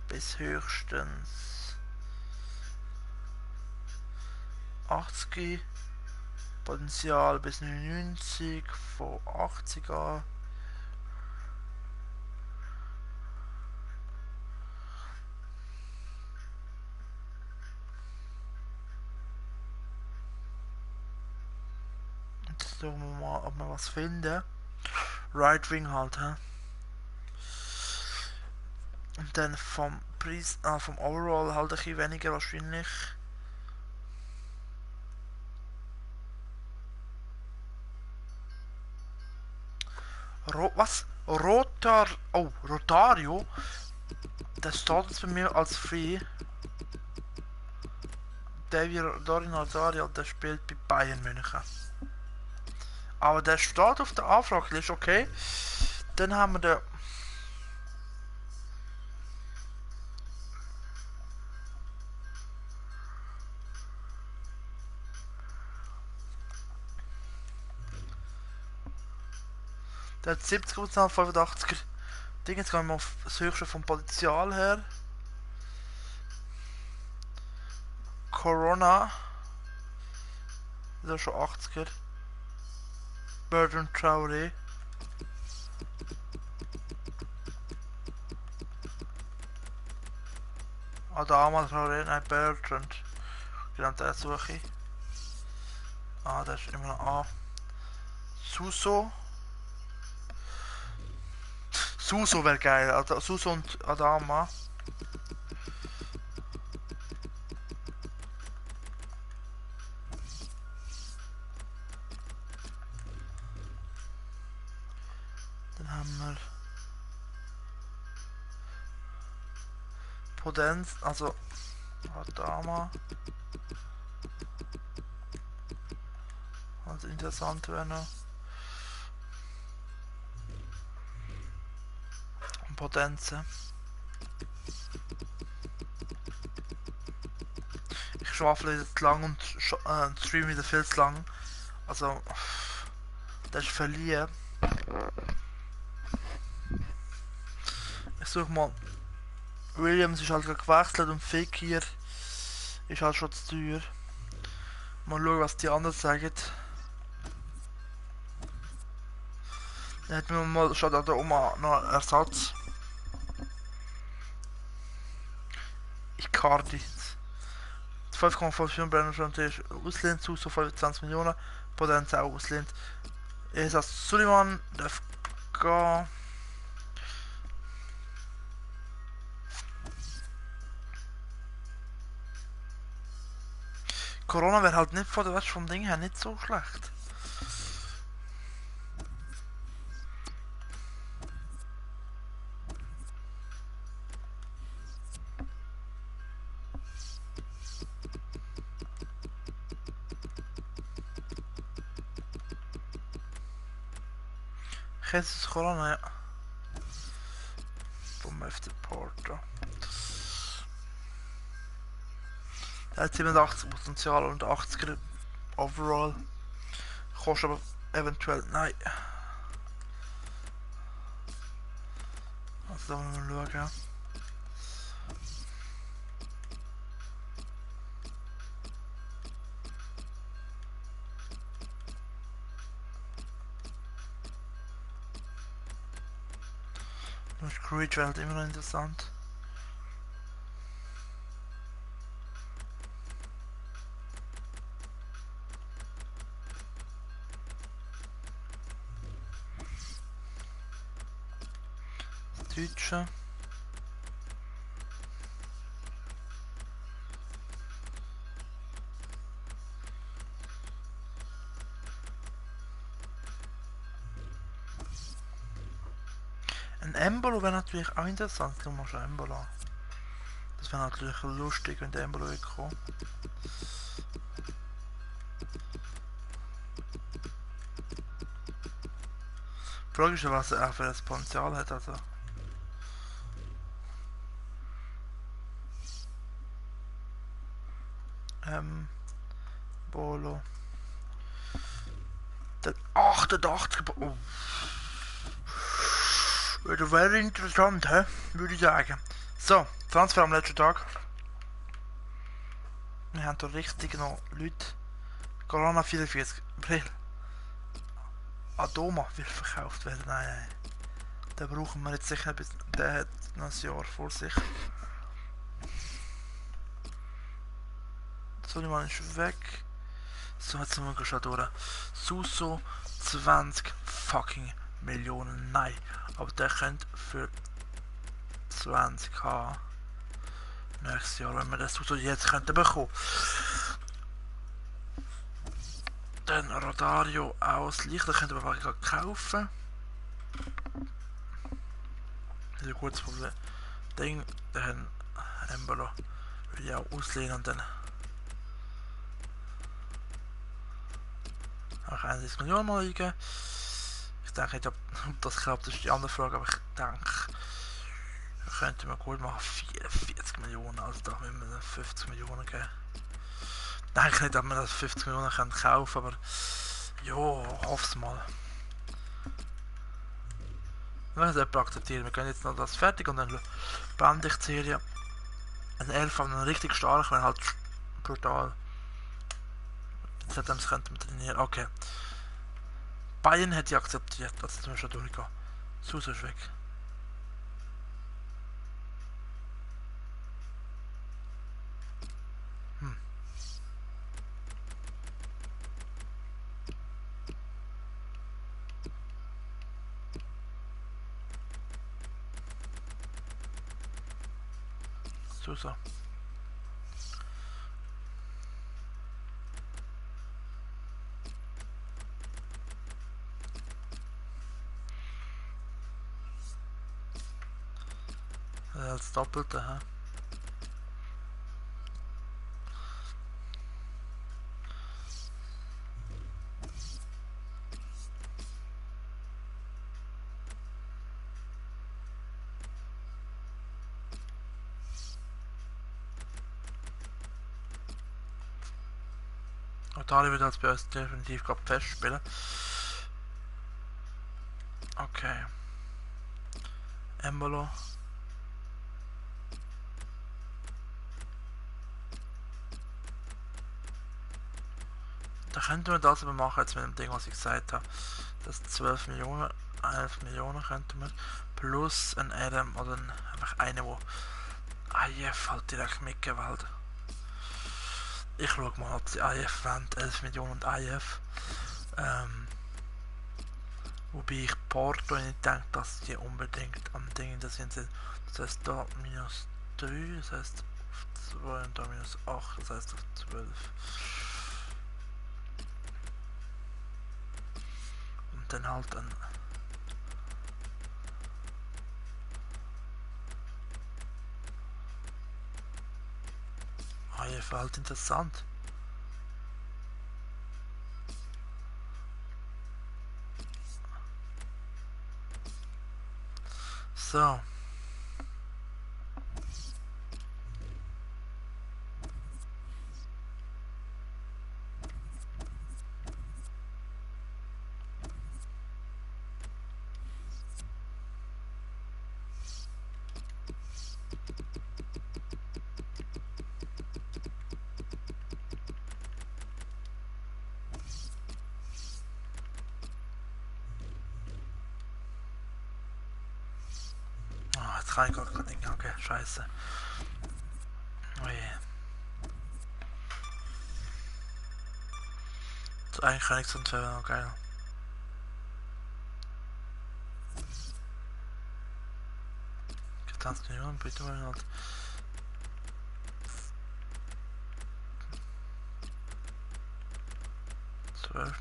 Bis höchstens 80, Potenzial bis 99, von 80 an. Suchen wir mal, ob wir was finden. Right Wing halt, hä? Und dann vom Preis, vom Overall halt ein bisschen weniger wahrscheinlich. Was? Rotario? Das steht jetzt bei mir als free. Darin Rotario, der spielt bei Bayern München. Aber der steht auf der Anfrageliste, okay. Dann haben wir den. Der hat 70%, 85er. Ding, jetzt gehen wir auf das höchste vom Potenzial her. Corona. Das ist schon 80er. Bertrand Traoré. Adama Traoré, nein, Bertrand. Genau, der suche ich. Der ist immer noch A. Suso. Suso wäre geil. Also Suso und Adama. Dann haben wir Potenz, also Adama. Also interessant wäre noch. Und Potenzen. Ich schwafle jetzt lang und stream wieder viel zu lang. Also, das ist verlieren. Ich suche mal. Williams ist halt gewechselt und Fekir ist halt schon zu teuer. Mal schauen, was die anderen sagen. Dann hätten wir mal schon da oben noch Ersatz. Icardi. 5,5 Brenner schon auslehnt zu, so 25 Millionen. Potenz auch auslehnt. Esas Suleiman darf gehen. Corona wäre halt nicht von der Rest vom Ding her nicht so schlecht. Jesus Corona, ja. Vom FC Porto. Der hat 87 Potenzial und 80er overall. Kostet aber eventuell, nein. Also da müssen wir schauen. Das Creed wäre halt immer noch interessant. Das Deutsche. Ein Embolo wäre natürlich auch interessant. Du machst Embolo. Das wäre natürlich lustig, wenn der Embolo kommt. Die Frage ist, was er auch für das Potenzial hat. Also. Bolo. Der 88. Oh. Wieder very interessant, hä? Würde ich sagen. So, Transfer am letzten Tag. Wir haben hier richtig noch Leute. Corona 44. April. Adoma will verkauft werden. Nein, nein. Den brauchen wir jetzt sicher bis. Der hat noch ein Jahr vor sich. Suleiman ist weg. So, jetzt sind wir schon durch. Suso 20 fucking Millionen. Nein. Aber der könnte für 20 haben. Nächstes Jahr, wenn wir das Suso jetzt könnten bekommen. Dann Rodario ausleichen, den könnten wir gerade kaufen. Das ist ein gutes Problem. Ding, dann Embolo will ich auch auslehnen und dann auch 61 Millionen mal eingeben. Ich denke nicht, ob das klappt, das ist die andere Frage, aber ich denke, könnten wir gut machen 44 Millionen, also da müssen wir 50 Millionen geben. Ich denke nicht, dass wir das 50 Millionen können kaufen, aber jo, hoff's mal. Wir müssen es akzeptieren, wir gehen jetzt noch das fertig und dann beende ich die Serie. Ein 11 an richtig stark, wenn halt brutal. Seitdem könnten wir trainieren. Okay. Bayern hätte ich akzeptiert, das müssen wir schon durchgehen. Suso ist weg. Suso. Als Doppelte, hä? Otari wird als bei uns definitiv gerade festspielen. Okay. Embolo. Da könnten wir das aber machen jetzt mit dem Ding, was ich gesagt habe. Das 12 Millionen, 11 Millionen könnten wir. Plus ein RM oder einfach eine, wo IF halt direkt mitgewählt. Ich schaue mal, ob sie IF wollen, 11 Millionen und IF. Wobei ich Porto nicht denke, dass die unbedingt am Ding sind. Das heißt da minus 3, das heißt auf 2 und da minus 8, das heißt auf 12. Und dann halt ein IF halt interessant. So. Jetzt kann ich gar kein Ding. Okay, scheiße. Oh je. So, eigentlich kann ich sonst wäre noch geil. Okay, 20 Millionen, bitte mal halt.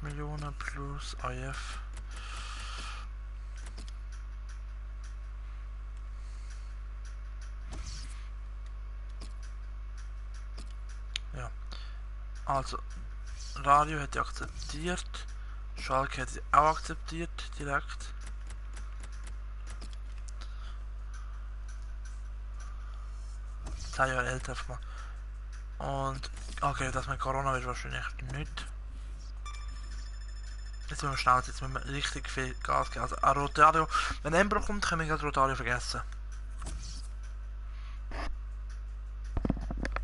Millionen plus IF. Ja. Also, Radio hätte akzeptiert. Schalke hätte auch akzeptiert, direkt. Zwei Jahre älter mal. Und, okay, das mit Corona wird wahrscheinlich nicht. Jetzt müssen wir schnell, jetzt müssen wir richtig viel Gas geben. Also, Rotario, wenn Embro kommt, können wir gerade Rotario vergessen.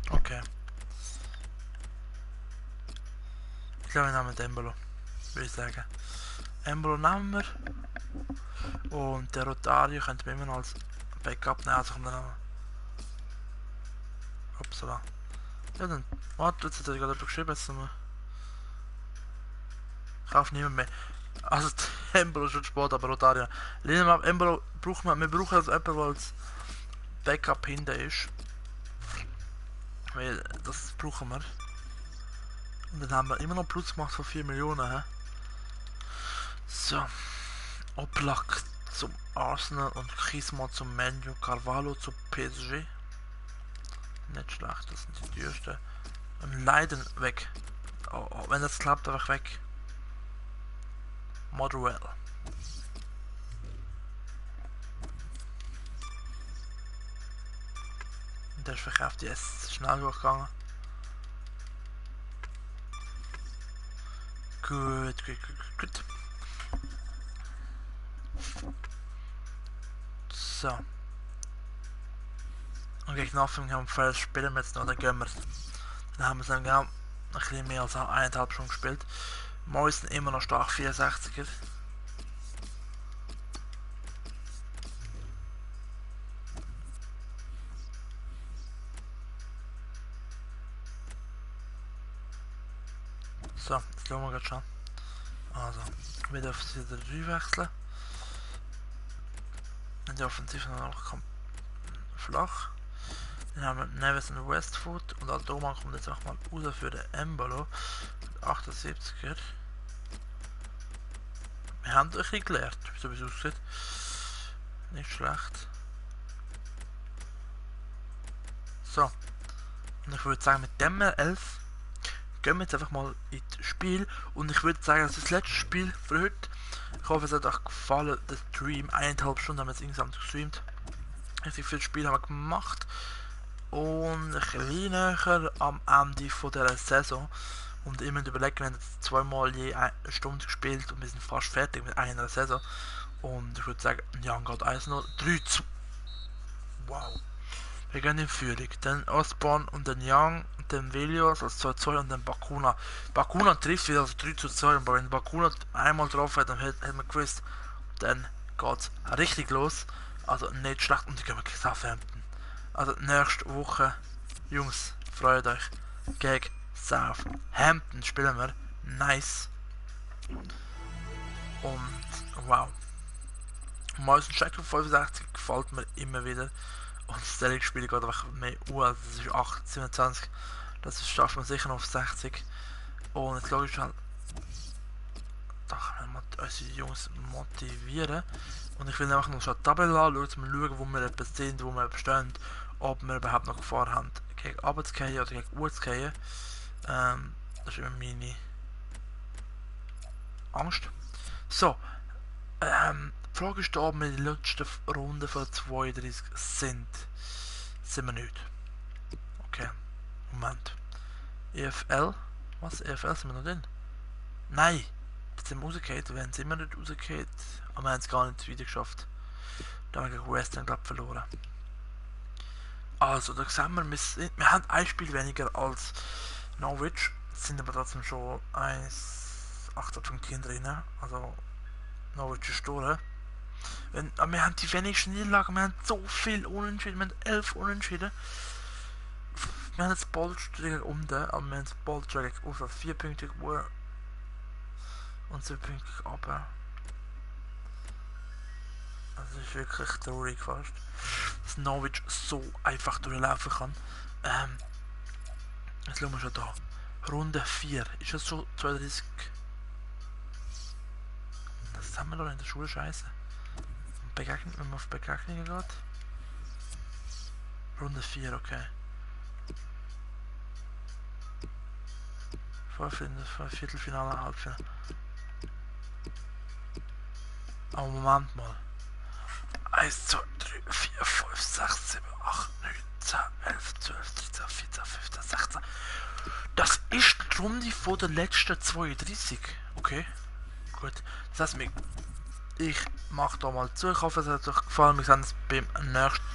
Okay. Ich glaube, wir nehmen Embolo, würde ich sagen. Embolo nehmen wir. Und der Rotario könnte wir immer als Backup nehmen, also kommt dann noch. Upsala. Ja, dann, warte, jetzt hat er gerade geschrieben, jetzt nochmal. Kauft niemand mehr. Also Embolo ist schon Sport, aber Rotaria. Lehnen wir ab, Embolo braucht man, wir brauchen also jemanden, der als Backup hinten ist. Weil das brauchen wir. Und dann haben wir immer noch Plus gemacht von 4 Millionen. He? So. Oblak zum Arsenal und Kisma zum Menu, Carvalho zu PSG. Nicht schlecht, das sind die teuersten. Und Leiden weg. Oh, wenn das klappt, einfach weg. Motherwell. Und der ist verkauft, jetzt schnell durchgegangen. Gut. So. Und gegen Nottingham Forest spielen wir jetzt noch, dann gehen wir. Dann haben wir dann genau ein bisschen mehr als 1,5 Stunden gespielt. Morrison immer noch stark 64er. So, jetzt schauen wir gerade schon. Also, wir dürfen wieder 3 wechseln. Und die Offensive noch flach. Dann haben wir Neves und Westfoot und Aldoma kommt jetzt auch mal raus für den Embolo. 78er. Wir haben ein bisschen gelernt, so wie es aussieht. Nicht schlecht. So. Und ich würde sagen, mit dem 11 gehen wir jetzt einfach mal ins Spiel. Und ich würde sagen, das ist das letzte Spiel für heute. Ich hoffe, es hat euch gefallen, der Stream. 1,5 Stunden haben wir jetzt insgesamt gestreamt. Richtig viel Spiel haben wir gemacht. Und ein bisschen näher am Ende von dieser Saison. Und ihr müsst überlegen, wir haben jetzt zweimal je eine Stunde gespielt und wir sind fast fertig mit einer Saison. Und ich würde sagen, Young geht 1-0, 3-2. Wow. Wir gehen in Führung. Dann Osborne und dann Young und dann Villiers als 2-2 und dann Bakuna. Bakuna trifft wieder, also 3-2. Aber wenn Bakuna einmal drauf hat, dann hat man gewusst, dann geht es richtig los. Also nicht schlecht und die gehen wir gegen Southampton. Also nächste Woche, Jungs, freut euch, gegen Southampton spielen wir. Nice. Und wow. Meistens Check auf 65 gefällt mir immer wieder. Und das Stellungsspiel geht einfach mehr das ist 8, 27. Das schafft man sicher noch auf 60. Und jetzt logisch halt. Da können wir unsere Jungs motivieren. Und ich will einfach noch schon die Tabelle anschauen, wo wir etwas sind, wo wir bestehen, ob wir überhaupt noch Gefahr haben, gegen runterzugehen oder gegen hochzugehen. Das ist immer meine Angst. So, die Frage ist da, ob wir in der letzten Runde von 32 sind. Sind wir nicht. Okay, Moment. EFL? Was? EFL sind wir noch drin? Nein! Jetzt sind wir rausgefallen, wenn sind wir nicht rausgefallen. Aber wir haben es gar nicht wieder geschafft. Da haben wir gegen West Ham glaub verloren. Also, da sehen wir haben ein Spiel weniger als Norwich, sind aber trotzdem schon 1,8 Punkte drin. Also, Norwich ist durch. Aber wir haben die wenigsten Niederlagen, wir haben so viel Unentschieden, wir haben 11 Unentschieden. Wir haben jetzt Bolster gegen unten, aber wir haben jetzt Bolster gegen auf 4 Punkte geworden. Und 7 Punkte runter. Das ist wirklich traurig fast, dass Norwich so einfach durchlaufen kann. Jetzt schauen wir schon da. Runde 4. Ist das schon 32? Das haben wir doch in der Schule scheiße. Wenn man auf Begegnungen geht. Runde 4, okay. Viertelfinale, Halbfinale. Aber Moment mal. 1, 2, 3, 4, 5, 6, 7, 8, 9, 10, 11, 12, 13, 14, 15, 16. Das ist die Runde von der letzten 32. Okay, gut. Das heißt, ich mache da mal zu. Ich hoffe, es hat euch gefallen. Wir sehen uns beim nächsten.